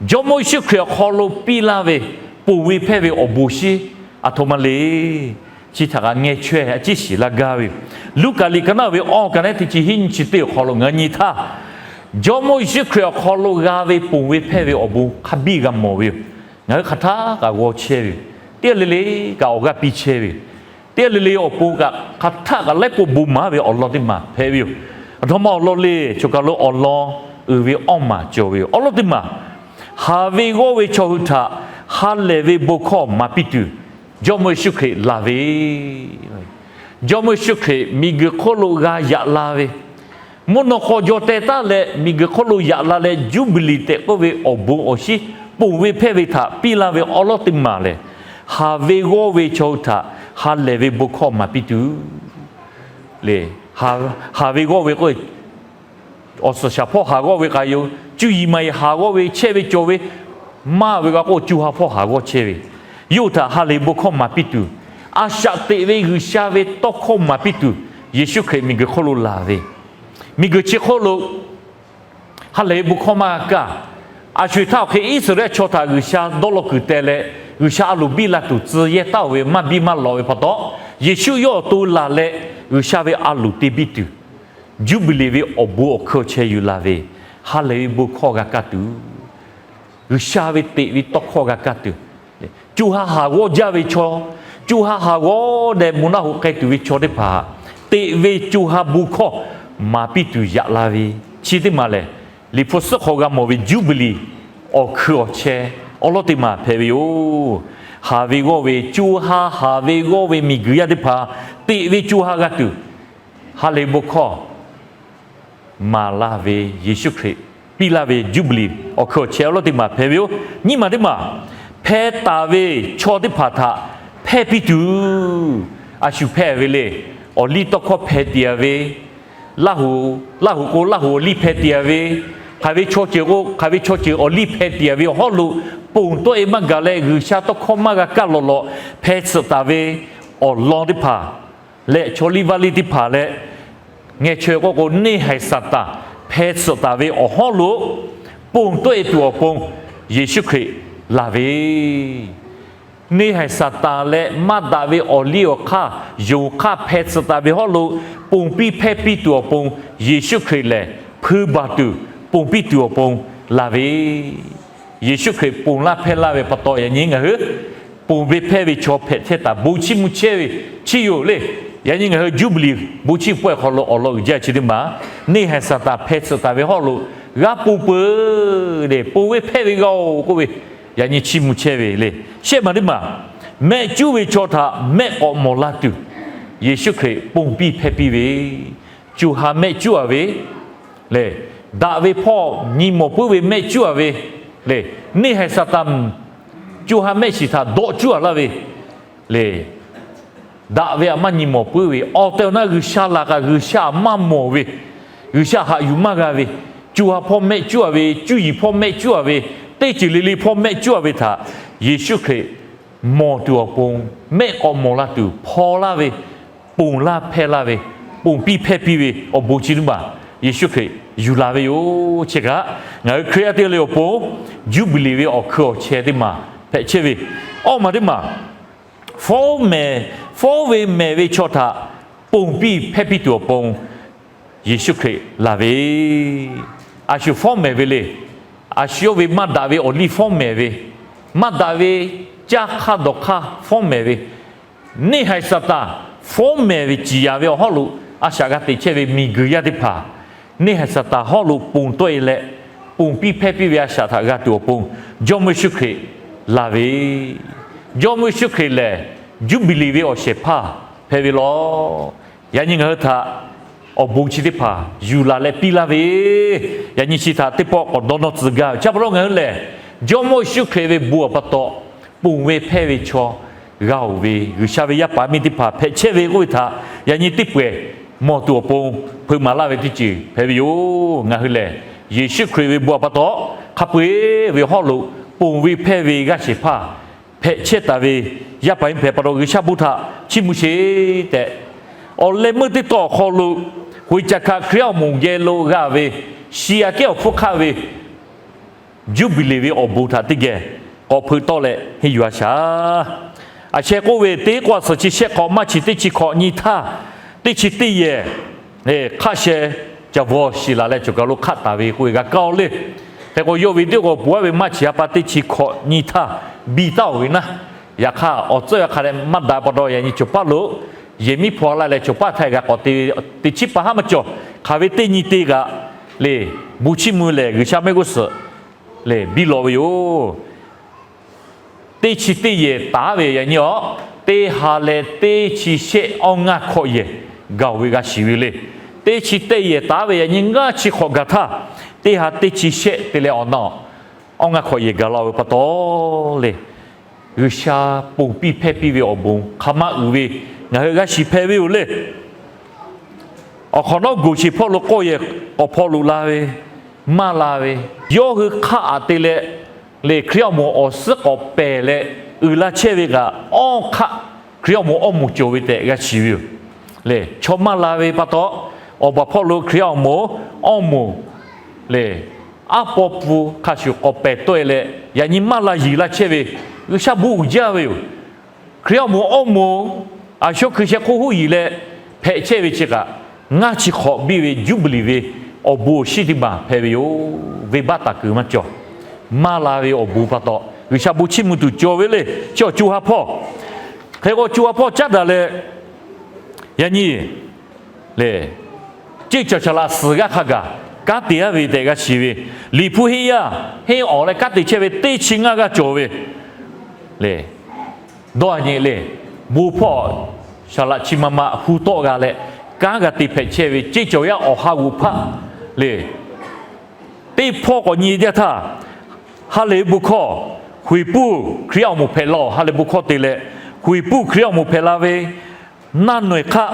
Jawˇmawˇ Yeˍsuˆ Hkriꞈ awˬ hk'aw lo piˇ laˇ ve ponˬ ve hpehˇ ve awˬ bon awˬ shinˉ aˬ htoꞈ ma le. Chi htaꞈ kaꞈ ngeh chaweh a ciˉ shiˍ laˇ gaˇ ve yoˬ. Luˉkaꞈ liꞈ ka naˆ ve awˇ ka naˉ teˇ chi hiˉ nyi chi teˇ awˬ hk'aw lo ngaˬ hui nyi htaˇ, Jawˇmawˇ Yeˍsuˆ Hkriꞈ awˬ hk'aw lo g'a ve ponˬ ve hpehˇ ve awˬ bon hk'a biˇ g'a mawˬ ve yoˬ. Ngaˬ hui hk'aˬ htaˇ kaꞈ g'aw chehˇ ve yoˬ. Teˇ g'aˇ le le kaꞈ awˬ g'aˇ piˇ chehˇ ve yoˬ. Teˇ g'aˇ le le awˬ pon kaꞈ hk'aˬ htaˇ kaꞈ laiˉ pawˆ bon maˍ ve awˬ lawn teˇ maˬ hpehꞈ ve yoˬ. Aˬ htoꞈ ma awˬ lawn le, choˬ kaˬ lo awˬ lawn uiˍ ve awˇ maˬ cawˬ ve yoˬ. Awˬ lawn teˇ maˬ, haˍ ve g'awˇ ve chaw hui htaꞈ ha lehˬ ve bon hkawˇ maˍ piˇ tuˬ, Jawˇmawˇ Yeˍsuˆ Hkriꞈ laˬ ve Jawˇmawˇ Yeˍsuˆ Hkriꞈ miˬguiˬ hk'oˆ lo g'a yaꞈ la ve, mvuhˇ naw hk'aw jaw teh taˉ leh miˬguiˬ hk'oˆ lo yaꞈ la leh Juˇbiˍliˍ tehꞈ k'oˆ ve awˬ bon awˬ shinˉ ponˬ ve hpehˇ ve htaꞈ piˇ laˇ ve awˬ lawn teˇ maˬ lehˬ, haˍ ve g'awˇ ve chaw hui htaꞈ ha lehˬ ve bon hkawˇ maˍ piˇ tuˬ le. Haˍ ve g'awˇ ve k'o, awˬ suhˍ shaˍ hpawˇ haˍ g'awˇ ve k'ai yoˬ. Cuˇ yiˍ maˍ yiˍ haˍ g'awˇ ve chehˇ ve cawˬ ve, maˇ ve g'a k'o cuˇ ha hpawˇ haˍ g'awˇ chehˇ ve, yawˇ hui htaꞈ ha lehˬ ve bon hkawˇ maˍ piˇ tuˬ, a shaꞈ teꞈ ve G'uiˬsha ve tawˇ hkawˇ maˍ piˇ tuˬ, Yeˍsuˆ Hkriꞈ miˬguiˬ hk'oˆ lo laˬ ve, miˬguiˬ chi hk'oˆ lo ha lehˬ ve bon hkawˇ maˇ g'a kaˇ. A sho-eˬ htaˇ awˬ hk'e Iˉsaˍreˍlaˆ chaw htaꞈ G'uiˬsha dawˇ law kuiˬ teh leh, G'uiˬsha a loˍ biˇ la tuˬ tcuh yehˇ taˉ-oˬ ve maˇ biˇ maˇ lawꞈ ve pa taw, Yeˍsuˆ yawˇ awˬ to laˬ leh G'uiˬsha ve a loˍ te biˇ tuˬ, Juˇbiˍliˍ ve awˬ bon awˬ hkui awˬ chehˇ yuˬ laˬ ve, ha lehˬ ve bon hkawˇ g'a kaˇ tuˬ, G'uiˬsha ve teꞈ ve tawˇ hkawˇ g'a kaˇ tuˬ, co ha haˍ g'awˇ jaˇ ve chaw, co ha haˍ g'awˇ deh mvuhˇ naˆ hoꞈ k'ai tuˬ ve chaw teˇ hpaˍ, teꞈ ve co ha bon hkawˇ maˍ piˇ tuˬ yaꞈ la ve, chi teˇ maˬ lehˬ, Liꞈ hpu suhˉ hk'aw g'a mawˬ ve Juˇbiˍliˍ awˬ hkui awˬ chehˇ awˬ lawn teˇ maˬ hpehꞈ ve yoˬ. haˍ ve g'awˇ ve co ha, haˍ ve g'awˇ ve miˬguiˬ yaˇ teˇ hpaˍ teꞈ ve co ha g'a tuˬ, ha lehˬ bon hkawˇ maˍ laˇ ve Yeˍsuˆ Hkriꞈ piˇ laˇ ve Juˇbiˍliˍ awˬ hkui awˬ chehˇ awˬ lawˉ teˇ maˬ hpehꞈ ve yoˬ. Nyiˇ maˬ teˇ maˬ, hpeh taˍ ve chaw teˇ hpaˍ htaꞈ hpehˇ piˇ tuˬ, a shu hpehˇ ve le. Awˬliˇ tawˇ hkawˇ hpeh tiꞈ a ve, Laˇ huˍ, Laˇ huˍ k'o Laˇ huˍ awˬliˇ hpeh tiꞈ a ve, hk'aˬ ve chaw ceuˬ k'o hk'aˬ ve chaw ceuˬ awˬliˇ hpeh tiꞈ a ve awˬ hawˉ lo, ponˬ tawˆ e maˇ gaˬ leh G'uiˬsha tawˇ hkawˇ maˇ g'a kaˇ lawꞈ lawꞈ hpeh tsuhꞈ taˍ ve awˬ lawn teˇ hpaˍ leh chaw liˇ vaˇ liˇ teˇ hpaˍ leh, ngeh chaweh k'oˆ k'o neˇ haiˬ Saˍtanˍ hpeh tsuhꞈ taˍ ve awˬ hawˉ lo, ponˬ tawˆ e tuˬ awˬ pon Yeˍsuˆ Hkriꞈ laˬ ve, neˇ haiˬ Saˍtanˍ leh maˇ daꞈ ve awˬliˇ awˬ hk'aˇ yonˍ hk'aˇ hpeh tsuhꞈ taˍ ve hawˉ lo, ponˬ piˇ hpehˇ piˇ tuˬ awˬ pon Yeˍsuˆ Hkriꞈ lehˬ hpui baˬ tuˬ, ponˬ piˇ tuˬ awˬ pon laˬ ve, Yeˍsuˆ Hkriꞈ ponˬ laˇ hpehˇ laˇ ve pa taw, yaꞈ nyi ngaˬ hui ponˬ ve hpehˇ ve chaw hpehꞈ chehˇ taˍ bon chiˇ mvuh chehˇ ve chi yoˬ le. Yaꞈ nyi ngaˬ hui Juˇbiˍliˍ bon chiˇ pawehˇ hk'aw lo awˬ lawn uiˍ jaˇ chi teˇ maˬ, neˇ haiˬ Saˍtanˍ hpeh tsuhꞈ taˍ ve hawˉ lo g'a ponˬ peuˬ le, ponˬ ve hpehˇ ve g'a-oˬ k'oˆ ve, yaꞈ nyi chiˇ mvuh chehˇ ve le. Shehˆ maˬ teˇ maˬ, mehˆ cuˉ ve chaw htaꞈ mehˆ k'awꞈ mawˬ la tuˬ, Yeˍsuˆ Hkriꞈ ponˬ piˇ hpehˇ piˇ ve, co ha mehˆ cuˉ a ve le, daꞈ ve hpawˇ nyi mawˬ puiˉ ve mehˆ cuˉ a ve le, neˇ haiˬ Saˍtanˍ co ha mehˆ shiˍ htaꞈ dawˆ cuˉ a laˇ ve le. Daꞈ ve htaꞈ maˇ nyi mawˬ puiˉ ve, awˬ tehˬ awˬ na G'uiˬsha laˬ kaꞈ G'uiˬsha htaꞈ maˇ mawˬ ve, G'uiˬsha haꞈ yuˬ maˇ g'a ve, co ha hpawˇ mehˆ cuˉ a ve, cuˇ yiˍ hpawˇ mehˆ cuˉ a ve, teˇ ceuˬ le le hpawˇ mehˆ cuˉ a ve htaꞈ Yeˍsuˆ Hkriꞈ mawˬ tuˬ awˬ pon, mehˆ k'awꞈ mawˬ la tuˬ hpaw laˇ ve, ponˬ laˇ hpehˇ laˇ ve, ponˬ piˇ hpehˇ piˇ ve awˬ bon chi teˇ maˬ Yeˍsuˆ Hkriꞈ yuˬ la ve yoˬ. Chi kaꞈ ngaˬ hui Hkriꞈ yaˇ teˇ g'aˇ le awˬ pon Juˇbiˍliˍ ve awˬ hkui awˬ chehˇ teˇ maˬ hpehꞈ chehˇ ve. Awˇ maˬ teˇ maˬ, fawˉ mehˍ, fawˉ ve mehˍ ve chaw htaꞈ ponˬ piˇ hpehˇ piˇ tuˬ awˬ pon Yeˍsuˆ Hkriꞈ laˬ ve, a shu fawˉ mehˍ ve le. A shu yawˇ ve maˇ daꞈ ve awˬliˇ fawˉ mehˍ ve, maˇ daꞈ ve caˇ hk'aˇ dawˬ hk'aˇ fawˉ mehˍ ve, neˇ haiˬ Saˍtanˍ fawˉ mehˍ ve ciˍ yanˍ ve awˬ hawˉ lo a shaꞈ g'a teꞈ chehˇ ve miˬguiˬ yaˇ teˇ hpaˍ, neˇ haiˬ Saˍtanˍ hawˉ lo ponˬ tawˆ e leh, ponˬ piˇ hpehˇ piˇ ve a shaꞈ htaꞈ g'a tuˬ awˬ pon Jawˇmawˇ Yeˍsuˆ Hkriꞈ laˬ ve, Jawˇmawˇ Yeˍsuˆ Hkriꞈ lehˬ Juˇbiˍliˍ ve awˬ shehˍ hpaˇ hpehꞈ ve lawˬ. Yaꞈ nyi ngaˬ hui htaꞈ awˬ bon chi teˇ hpaˍ yuˬ laˬ leh piˇ laˇ ve, yaꞈ nyi chi htaꞈ teˇ pawˆ k'awꞈ dawˇ nawˇ tcuh gaˇ ve chi pa taw ngaˬ hui lehˬ, Jawˇmawˇ Yeˍsuˆ Hkriꞈ ve bon awˬ pa taw ponˬ ve hpehˇ ve chaw g'a oˬ ve G'uiˬsha ve yaˇ paˍ miˇ teˇ hpaˍ hpehꞈ chehˇ ve k'oˆ ve htaꞈ yaꞈ nyi teˇ pawehˬ mawˬ tuˬ awˬ pon hpeuꞈ maˍ laˇ ve teˇ ceuˬ hpehꞈ ve yoˬ. Ngaˬ hui lehˬ, Yeˍsuˆ Hkriꞈ ve bon awˬ pa taw hk'a peu-eˬ ve hawˉ lo ponˬ ve hpehˇ ve g'aˇ shehˍ hpaˇ hpehꞈ chehˇ taˍ ve yaˇ paˍ miˇ hpehꞈ pa taw G'uiˬsha bon htaꞈ chiˇ mvuh sheˍ tehꞈ, awˬ leh meuˇ teˇ tawˇ awˬ hk'aw lo, Hk'oꞈ e caꞈ hkaꞈ Hkriꞈ awˬ moˍ geh lo g'a ve, shiˍ aꞈ kehˉ awˬ hpfuhˇ hk'aˆ ve Juˇbiˍliˍ ve awˬ bon htaꞈ teˇ geh k'awꞈ hpeuꞈ tawˆ leh henˇ yuˬ a shaˍ. A sheh k'oˆ ve, teˇ k'oˆ a suhˍ chi shehˆ hk'awꞈ maˇ chi teˇ chi hk'awꞈ nyi htaˇ, teˇ chi teˇ yehˬ hk'aˆ sheh ca bvuhˬ shiˍ laˬ leh cawˬ kaˬ lo hk'aˆ taˍ ve k'oˆ ve g'a kaˇ-o le. Hk'e k'o, yawˇ ve teˇ k'o puˍ aˉ ve maˇ chi ha pa teˇ chi hk'awꞈ nyi htaˇ biˇ taˉ-oˬ ve naˉ, yaꞈ hk'aˇ awˬ tcuhˉ ve hk'a dehꞈ maˇ daꞈ pa taw, yaꞈ nyi cawˬ paˇ lo yehˬ miˉ hpaw laˇ leh cawˬ paˇ htaˇ g'a k'awꞈ te ve teˇ chi pa haˉ maˇ cawˬ. Hk'aˬ ve teˇ nyi te kaꞈ le, bon chiˇ mvuh lehˬ G'uiˬsha mehˆ g'uˇ suhˍ le biˇ lawꞈ ve yoˬ. Teˇ chi teˇ yehˬ taˍ ve yaꞈ nyi awˬ, teˇ ha leh teˇ chi shehˆ awˇ ngaˇ hkawꞈ yehˬ gaˬ-oˬ ve g'a shiˍ ve le. Teˇ chi teˇ yehˬ taˍ ve yaꞈ nyi ngaˇ chi hk'awꞈ gaˬ htaˇ, teˇ ha teˇ chi shehˆ te leh awˬ na awˇ ngaˇ hk'awꞈ yehˬ gaˬ la-oˬ ve pa taw le, G'uiˬsha ponˬ piˇ hpehˇ piˇ ve awˬ bon hk'aˬ ma uiˍ ve ngaˬ hui g'a shiˍ hpehꞈ ve yoˬ le. Awˬ hk'awꞈ nawˉ goˬ sheˍ hpawˇ lo k'awˇ yehˬ k'awꞈ hpaw loꞈ la ve, maˇ la ve, yawˇ hui hk'aˆ aꞈ te leh le, Hkriꞈ awˬ moˍ awˬ suhˉ k'awꞈ pehˬ leh uiˍ la chehˇ ve kaꞈ, awˇ hk'aˆ Hkriꞈ awˬ moˍ awˇ moˍ cawˬ ve tehꞈ g'a shiˍ ve yoˬ le. Chaw maˇ la ve pa taw, awˬ baˬ hpawˇ lo Hkriꞈ awˬ moˍ awˇ moˍ le, aˉ paw pfuhˇ hk'a shuˍ k'awꞈ pehˬ tawˆ e leh, yaꞈ nyi maˇ la yiˍ laˇ chehˇ ve G'uiˬsha bon uiˍ jaˇ ve yoˬ. Hkriꞈ awˬ moˍ awˇ moˍ a shawˉ hkui sheh hk'oˆ huˉ yiˍ leh hpehꞈ chehˇ ve chi kaꞈ, ngaˇ chi hk'awꞈ biˇ ve Juˇbiˍliˍ ve awˬ bon awˬ shinˉ teˇ maˬ hpehꞈ ve yoˬ. Venˇbaˆ taˍ kuiˬ maˇ cawˬ. Maˇ la ve awˬ bon pa taw G'uiˬsha bon chiˇ mvuh tuˬ cawˬ ve le. Chi awˬ co ha hpawˇ, hk'e k'o co ha hpawˇ caˉ daꞈ leh, yaꞈ nyi le, ceˇ caˬ caˬ laꞈ suhˍ g'aˇ hk'a gaˬ kanˉ te-a ve tehꞈ g'a shiˍ ve, Liꞈ hpu henˇ yaˇ henˇ awˍ leh kanˉ te chehˇ ve teˇ chi ngaˇ g'aˇ cawˬ ve le. dawˇ a nyi le. Bon hpawˇ saˍ laꞈ chi ma ma hu tawˆ g'a leh, kanˉ g'a te hpehꞈ chehˇ ve ceˇ cawˬ yaˇ awˬ ha g'oꞈ hpaˇ le. Teˇ hpawˇ k'awꞈ nyi jaˇ htaˇ, ha lehˬ ve bon hkawˇ, Huiˍ puˇ Hkriꞈ yaˇ awˬ moˍ hpehꞈ la-oˬ, ha lehˬ bon hkawˇ te leh, Huiˍ puˇ Hkriꞈ yaˇ awˬ moˍ hpehꞈ la ve naˇ nawehˬ hk'aˆ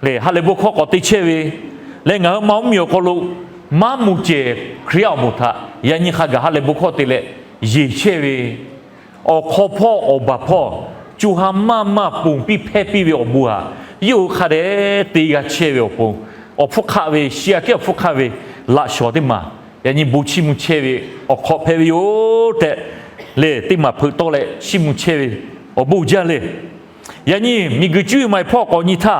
le, ha lehˬ bon hkawˇ k'awꞈ te chehˇ ve leh, ngaˬ hui ma mvuhˇ miˬ awˬ hk'aw lo maˇ moˍ cehˬ Hkriꞈ yaˇ awˬ moˍ htaꞈ yaꞈ nyi hk'a gaˬ ha lehˬ bon hkawˇ te leh yeˬ chehˇ ve, awˬ hk'aw hpawˇ awˬ baˬ hpawˇ co ha maˇ maˇ ponˬ piˇ hpehˇ piˇ ve awˬ bon htaꞈ yawˇ hui hk'a dehꞈ te g'a chehˇ ve awˬ pon, awˬ hpfuhˇ hk'aˆ ve, shi aꞈ kehˉ awˬ hpfuhˇ hk'aˆ ve laꞈ shawˍ teˇ maˬ yaꞈ nyi bon chiˇ mvuh chehˇ ve awˬ hk'awꞈ hpehꞈ ve yoˬ tehꞈ lehˬ, teˇ maˬ hpeuꞈ tawˆ leh chiˇ mvuh chehˇ ve awˬ bon jaˇ le. Yaꞈ nyi miˬguiˬ cuˇ yiˍ ma hpawˇ k'awꞈ nyi htaˇ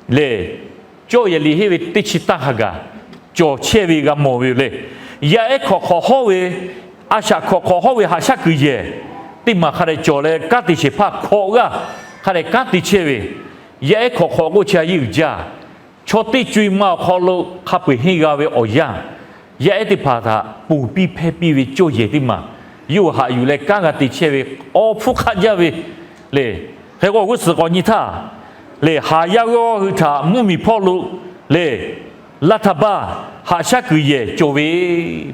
lehˬ, cawˇ yehˬ liꞈ henˇ ve teˇ chi tanˇ hk'a gaˬ cawˬ chehˇ ve g'a mawˬ ve yoˬ le. Yaˇ ehˉ hkawꞈ hk'awꞈ hawˉ ve, a shaꞈ hkawꞈ hk'awꞈ hawˉ ve haꞈ shaˉ kuiˬ yehˬ teˇ maˬ hk'a dehꞈ cawˬ leh, kanˉ te shehˍ hpaˇ hkawꞈ g'aˇ hk'a dehꞈ kanˉ te chehˇ ve, yaˇ ehˉ hkawꞈ hk'awꞈ k'oˆ chi a yeˇ uiˍ jaˇ. Chaw teˇ co e ma awˬ hk'aw lo hk'a peu eˬ henˇ g'a ve awˬ yanˇ, yaˇ ehˉ teˇ hpaˍ htaꞈ ponˬ piˇ hpehˇ piˇ ve cawˇ yehˬ teˇ maˬ yawˇ hui haꞈ yuˬ leh kanˉ g'a te chehˇ ve awˬ hpfuhˇ hk'aˆ jaˇ ve le. Hk'e k'o, awˬ g'uˇ suhˍ k'awꞈ nyi htaˇ lehˬ, haˍ yaˇ g'awˇ hui htaꞈ mvuhˇ miˬ hpawˇ lo lehˬ, laˇ htaˇ baˇ haꞈ shaˉ kuiˬ yehˬ cawˬ ve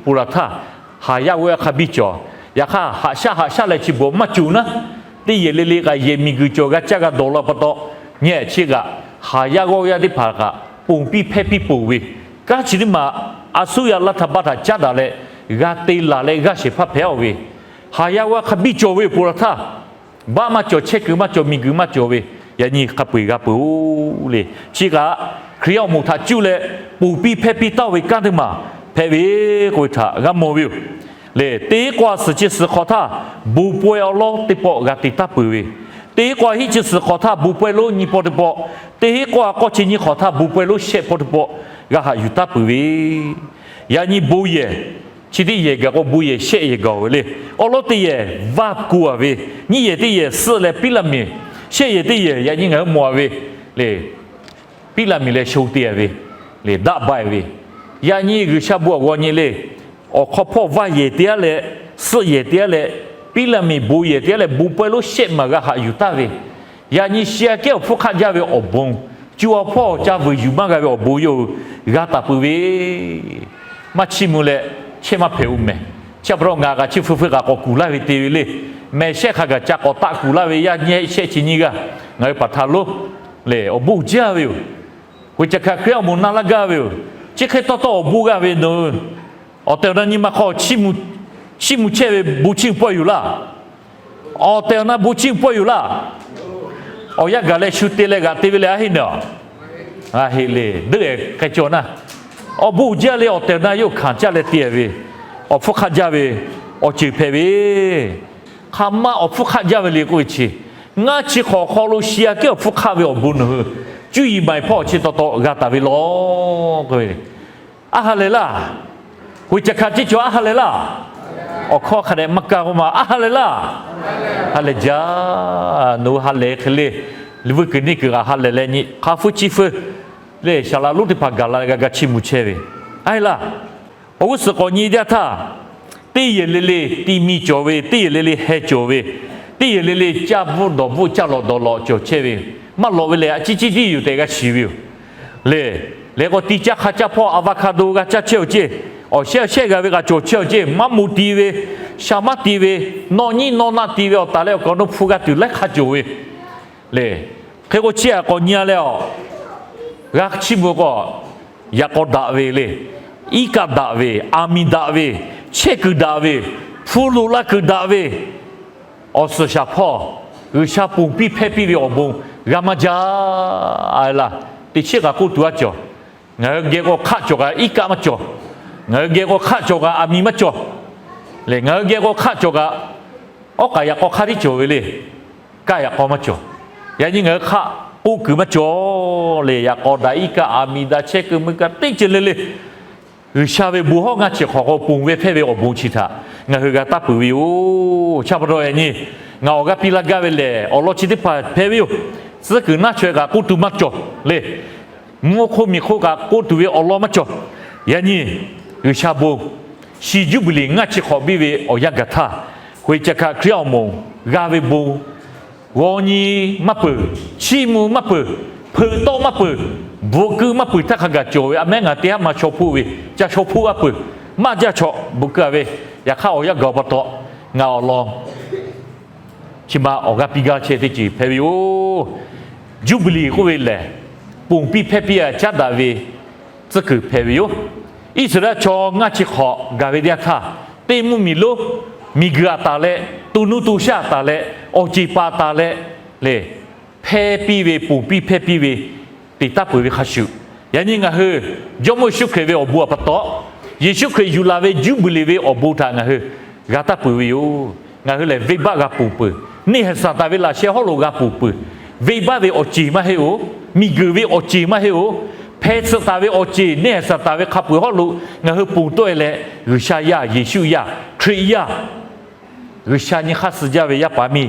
ponˬ laˬ htaˇ, haˍ yaˇ g'awˇ yaˇ hk'a biˇ cawˬ. Yaꞈ hk'aˇ, haꞈ shaˉ haꞈ shaˉ leh chi beuꞈ maˇ cawˬ naˉ, teˇ yehˬ le le kaꞈ yehˬ miˬguiˬ cawˬ g'a caˇ g'a dawˬ la pa taw, nyi chi kaꞈ haˍ yaˇ g'awˇ yaˇ teˇ hpaˍ kaꞈ ponˬ piˇ hpehˇ piˇ ponˬ ve, kanˉ chi teˇ maˬ a suˉ yaˇ laˇ htaˇ baˇ htaꞈ caˉ daꞈ leh g'a te laˬ leh g'aˇ shehˍ hpaˇ hpehꞈ-oˬ ve, haˍ yaˇ g'awˇ yaˇ hk'a biˇ cawˬ ve ponˬ laˬ htaˇ, baˆ maˇ cawˬ, chehˇ kuiˬ maˇ cawˬ, miˬguiˬ maˇ cawˬ ve, yaꞈ nyi hk'a peu eˬ g'a peuˬ-oˬ le. Chi kaꞈ Hkriꞈ yaˇ awˬ moˍ htaꞈ cuˇ leh ponˬ piˇ hpehˇ piˇ taˍ-oˬ ve kanˉ teˇ maˬ hpehꞈ ve k'oˆ ve htaꞈ g'a mawˬ ve yoˬ. Lehˬ, teˇ k'awˇ suhˍ chi suhˍ hk'awꞈ htaˇ bon pawehˇ awˉ lawˉ teˇ pawˆ g'a te taˍ peuˬ ve, teˇ k'awˇ hiˆ chi suhˍ hk'awꞈ htaˇ bon pawehˇ lonˉ nyiˇ pawˆ teˇ pawˆ, teˇ k'awˇ k'awˇ chi nyiˇ hk'awꞈ htaˇ bon pawehˇ lonˉ shehˆ pawˆ teˇ pawˆ g'a haꞈ yuˬ taˍ peuˬ ve, yaꞈ nyi bon yehˬ chi teˇ yehˬ gaˬ k'o, bon yehˬ shehˆ yehˬ gaˬ-oˬ ve le. Awˉ lawˉ teˇ yehˬ vaˇ ko-a ve, nyiˇ yehˬ teˇ yehˬ suhˆ leh piˉ laˇ miˬ, shehˆ yehˬ teˇ yehˬ yaꞈ nyi ngaˬ hui mawˬ-a ve le. Piˉ laˇ miˬ leh sho te-a ve le, daˆ ba-e ve, yaꞈ nyi G'uiˬsha bon awˬ g'aw nyi le. Awˬ hk'aw hpawˇ vaˇ yehˬ teˇ g'aˇ leh, suhˆ yehˬ teˇ g'aˇ leh, piˉ laˇ miˬ bon yehˬ teˇ g'aˇ leh bon pawehˇ lonˉ shehˆ maˬ g'a haꞈ yuˬ taˍ ve, yaꞈ nyi shi aꞈ kehˉ awˬ hpfuhˇ hk'aˆ jaˇ ve awˬ bon, co ha hpawˇ ca vuiˬ yuˬ maˇ g'a ve awˬ bon yawˇ hui g'a taˍ peuˬ ve, maˇ chiˇ mvuh leh chehˇ maˇ hpehꞈ-oˬ mehˍ. Chi pa taw ngaˬ kaꞈ chi feu feu kaꞈ k'awꞈ kuˬ laˇ ve te ve le. Mehˬ shehˆ hk'a gaˬ ca k'awꞈ taˆ kuˬ laˇ ve yaˇ nyi shehˆ chi nyiˇ g'aˇ ngaˬ hui paˍ htaꞈ lonˉ lehˬ, awˬ bon jaˇ ve yoˬ. G'uiˬ ca hkanˍ Hkriꞈ awˬ moˍ na laˇ gaˇ ve yoˬ. Chi hk'e tawˇ tawˇ awˬ bon g'aˇ ve nawˬ hui awˬ tehˬ awˬ na nyi ma hk'aw chiˇ mvuh chehˇ ve bon chiˇ pawehˇ yoˬ laˇ. Awˬ tehˬ awˬ na bon chiˇ pawehˇ yoˬ laˇ. Awˬ yanˇ gaˬ leh shu te leh g'aꞈ te ve leh a heˆ naˬ, a heˆ le, deuˆ-ehˍ k'ai cawˬ naˇ. Awˬ bon jaˇ le, awˬ tehˬ awˬ na yawˇ hkanˍ caˇ leh te ve awˬ hpfuhˇ hk'aˆ jaˇ ve awˬ ceuˬ hpehꞈ ve, hk'aˬ ma awˬ hpfuhˇ hk'aˆ jaˇ ve le k'oˆ ve chi, ngaˇ chi hk'awꞈ hk'aw lo shi aꞈ kehˉ awˬ hpfuhˇ hk'aˆ ve awˬ bon nawˬ hui cuˇ yiˍ ma e hpawˇ chi taw taw g'a taˍ ve law k'oˆ ve, aˉ ha lehˬ laˇ. G'uiˬ ca hkanˍ chi cawˬ aˉ ha lehˬ laˇ. Awˬ hkawˇ hk'a dehꞈ maˇ kaˇ k'oˆ ma, aˉ ha lehˬ laˇ. Ha lehˬ jaˇ, nawˬ hui ha lehˬ hk'e le. Vuiˇ kuiˬ neˇ kuiˬ kaꞈ ha lehˬ leh nyi hk'a hpuˇ chi feu lehˬ, saˍ laꞈ lonˉ teˇ hpaˍ gaˬ la leh g'a g'a chiˇ mvuh chehˇ ve, aˉ e laˇ. Awˬ g'uˇ suhˍ k'awꞈ nyi jaˇ htaˇ, teˇ yehˬ le le ti mi cawˬ ve, teˇ yehˬ le le heh cawˬ ve, teˇ yehˬ le le caˇ bvuhˆ dawˬ bvuhˆ caˇ lawꞈ dawˬ lawꞈ cawˬ chehˇ ve, maˇ lawꞈ ve lehˬ a ciˉ ciˉ tiˉ yoˬ tehꞈ g'a shiˍ ve yoˬ. Lehˬ, lehˬ k'o ti caˇ hk'a caˇ hpawˇ avocado g'a caˇ chehˇ-oˬ ceˇ, awˬ shehˇ awˬ shehˇ g'a ve kaꞈ cawˬ chehˇ-oˬ ceˇ, maˇ moˍ ti ve, sha maˇ ti ve, nawˆ nyiˉ nawˆ naˆ ti ve awˬ taˍ leh awˬ kaˍ awˬ nu hpu g'a tuˬ laiˉ hk'a cawˬ ve lehˬ, hk'e k'o chi aꞈ k'awꞈ nyi-a leh a, g'a chiˇ mvuh k'o, yaꞈ k'aw daꞈ ve le, iˉ kaˆ daꞈ ve, aˬ miˍ daꞈ ve, chehˇ kuiˬ daꞈ ve, hpu loꞈ la kuiˬ daꞈ ve, awˬ suhˍ shaˍ hpawˇ G'uiˬsha ponˬ piˇ hpehˇ piˇ ve awˬ bon g'a maˇ jaˇ laˇ. Teˇ chiˉ kaꞈ k'oˆ tuˬ a cawˬ. Ngaˬ hui geh k'o hk'aˆ cawˬ kaꞈ iˉ kaˆ maˇ cawˬ. Ngaˬ hui geh k'o hk'aˆ cawˬ kaꞈ aˬ miˍ maˇ cawˬ. Lehˬ, ngaˬ hui geh k'o hk'aˆ cawˬ kaꞈ awˉ k'aꞈ yaꞈ k'aw hk'aˇ tiˉ cawˬ ve le. Kaˆ yaꞈ k'aw maˇ cawˬ. Yaꞈ nyi ngaˬ hui hk'aˆ k'oˆ kuiˬ maˇ cawˬ lehˬ, yaꞈ k'aw daꞈ iˉ kaˆ aˬ miˍ daꞈ chehˇ kuiˬ mui kaꞈ teˇ ceuˬ le le G'uiˬsha ve bon hawˉ ngaˇ chi hk'awꞈ k'o ponˬ ve hpehˇ ve awˬ bon chi htaꞈ ngaˬ hui g'a taˇ peuˬ ve yoˬ. Chi pa taw yaꞈ nyi ngaˬ awˬ g'aˇ piˇ laˇ gaˇ ve lehˬ, awˬ lawn chi teˇ hpaˍ hpehˇ ve yoˬ. Tcuhˉ kuiˬ naˇ chaweh kaꞈ k'oˆ tuˬ maˇ cawˬ le. Mvuhˇ hk'oˆ miˬ hk'oˆ kaꞈ k'oˆ tuˬ ve awˬ lawn maˇ cawˬ. Yaꞈ nyi G'uiˬsha bon shi juˇbiˍliˍ ngaˇ chi hk'awꞈ biˇ ve awˬ yanˇ gaˬ htaˇ, Hkriꞈ ca hkanˍ Hkriꞈ awˬ moˍ g'a ve bon g'aw nyi maˇ peuˬ, chiˇ mvuh maˇ peuˬ, hpeuꞈ tawˆ maˇ peuˬ, bvuhꞈ keu maˇ peuˬ htaˇ hk'a gaˬ cawˬ ve, a mehˉ ngaˬ teˇ haˉ ma chaw hpoˆ ve, ca chaw hpoˆ aˉ peuˬ, maˇ jaˇ chaw bon keu a ve, yaꞈ hk'aˇ awˬ yanˇ gaˬ pa taw, ngaˬ awˬ lawn chi ma awˬ g'aˇ piˇ gaˇ chehˇ teˇ ceuˬ hpehꞈ ve yoˬ. Juˇbiˍliˍ k'oˆ ve lehˬ, ponˬ piˇ hpehˇ piˇ a caˉ daꞈ ve tcuhˉ kuiˬ hpehꞈ ve yoˬ. Iˉsaˍreˍlaˆ chaw ngaˇ chi hk'awꞈ gaˬ ve teˇ yanˇ htaˇ, teˇ mvuhˇ miˬ lonˉ miˬguiˬ a taˍ leh, to nuˇ to shaˆ a taˍ leh, awˬ ceˬ paˍ taˍ leh, lehˬ, hpehˇ piˇ ve, ponˬ piˇ hpehˇ piˇ ve, te taˍ peuˬ ve hk'a shuˍ, yaꞈ nyi ngaˬ hui Jawˇmawˇ Yeˍsuˆ Hkriꞈ ve awˬ bon a pa taw, Yeˍsuˆ Hkriꞈ yuˬ laˬ ve Juˇbiˍliˍ ve awˬ bon htaꞈ ngaˬ hui g'a taˍ peuˬ ve yoˬ. Ngaˬ hui lehˬ venˇbaˆ g'a ponˬ peuˬ. Neˇ haiˬ Saˍtanˍ ve laꞈ sheh hawˉ lo g'a ponˬ peuˬ. Venˇbaˆ ve awˬ ceˬ maˇ heˆ oˬ, miˬguiˬ ve awˬ ceˬ maˇ heˆ oˬ, hpeh tsuhꞈ taˍ ve awˬ ceˬ, neˇ haiˬ Saˍtanˍ ve hk'a peu-eˬ hawˉ lo ngaˬ hui ponˬ tawˆ e leh, G'uiˬsha yaˇ, Yeˍsuˆ yaˇ, Hkriꞈ yaˇ, G'uiˬsha nyi hk'aˇ suh jaˇ ve yaˇ paˍ miˇ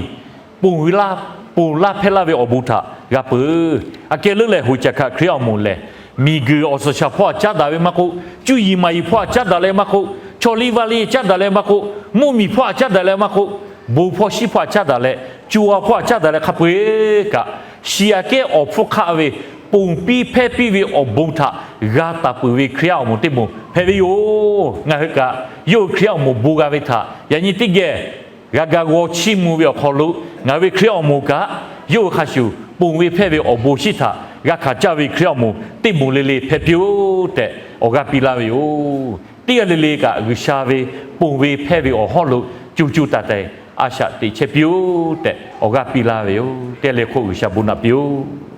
ponˬ laˇ, ponˬ laˇ hpehˇ laˇ ve awˬ bon htaꞈ g'a peuˬ. Aꞈ kehˉ leuˉ lehˬ, hoꞈ caˍ hkaꞈ Hkriꞈ awˬ moˍ lehˬ, miˬguiˬ awˬ suhˍ shaˍ hpawˇ a caˉ daꞈ ve maˇ k'oˆ, cuˇ yiˍ maˍ yiˍ hpawˇ a caˉ daꞈ leh maˇ k'oˆ, chaw liˇ vaˇ liˇ caˉ daꞈ leh maˇ k'oˆ, mvuhˇ miˬ hpawˇ a caˉ daꞈ leh maˇ k'oˆ, bon hpawˇ shiˉ hpawˇ a caˉ daꞈ leh, co ha hpawˇ a caˉ daꞈ leh hk'a peu-eˬ kaꞈ, shiˍ aꞈ kehˉ awˬ hpfuhˇ hk'aˆ ve ponˬ piˇ hpehˇ piˇ ve awˬ bon htaꞈ g'a taˍ peuˬ ve Hkriꞈ yaˇ awˬ moˍ teˇ moˍ hpehꞈ ve yoˬ. Ngaˬ hui kaꞈ yawˇ hui Hkriꞈ yaˇ awˬ moˍ bon g'a ve htaꞈ yaꞈ nyi teˇ geh g'a ga g'aw chiˇ mvuh ve awˬ hk'aw lo, ngaˬ hui ve Hkriꞈ yaˇ awˬ moˍ kaꞈ yawˇ hui hk'a shuˍ ponˬ ve hpehˇ ve awˬ bon shiˉ htaꞈ g'a hkanˍ caˇ ve Hkriꞈ yaˇ awˬ moˍ teˇ moˍ le le hpehꞈ piˇ-oˆ tehꞈ awˬ g'aˇ piˇ laˇ ve yoˬ. Teˇ g'aˇ le le kaꞈ G'uiˬsha ve ponˬ ve hpehˇ ve awˬ hawˉ lo co co taiˍ taiˍ a shaꞈ teꞈ chehˇ piˇ-oˆ tehꞈ awˬ g'aˇ piˇ laˇ ve yoˬ. Teˇ g'aˇ le hk'oˆ G'uiˬsha bon naꞈ piˇ-oˆ.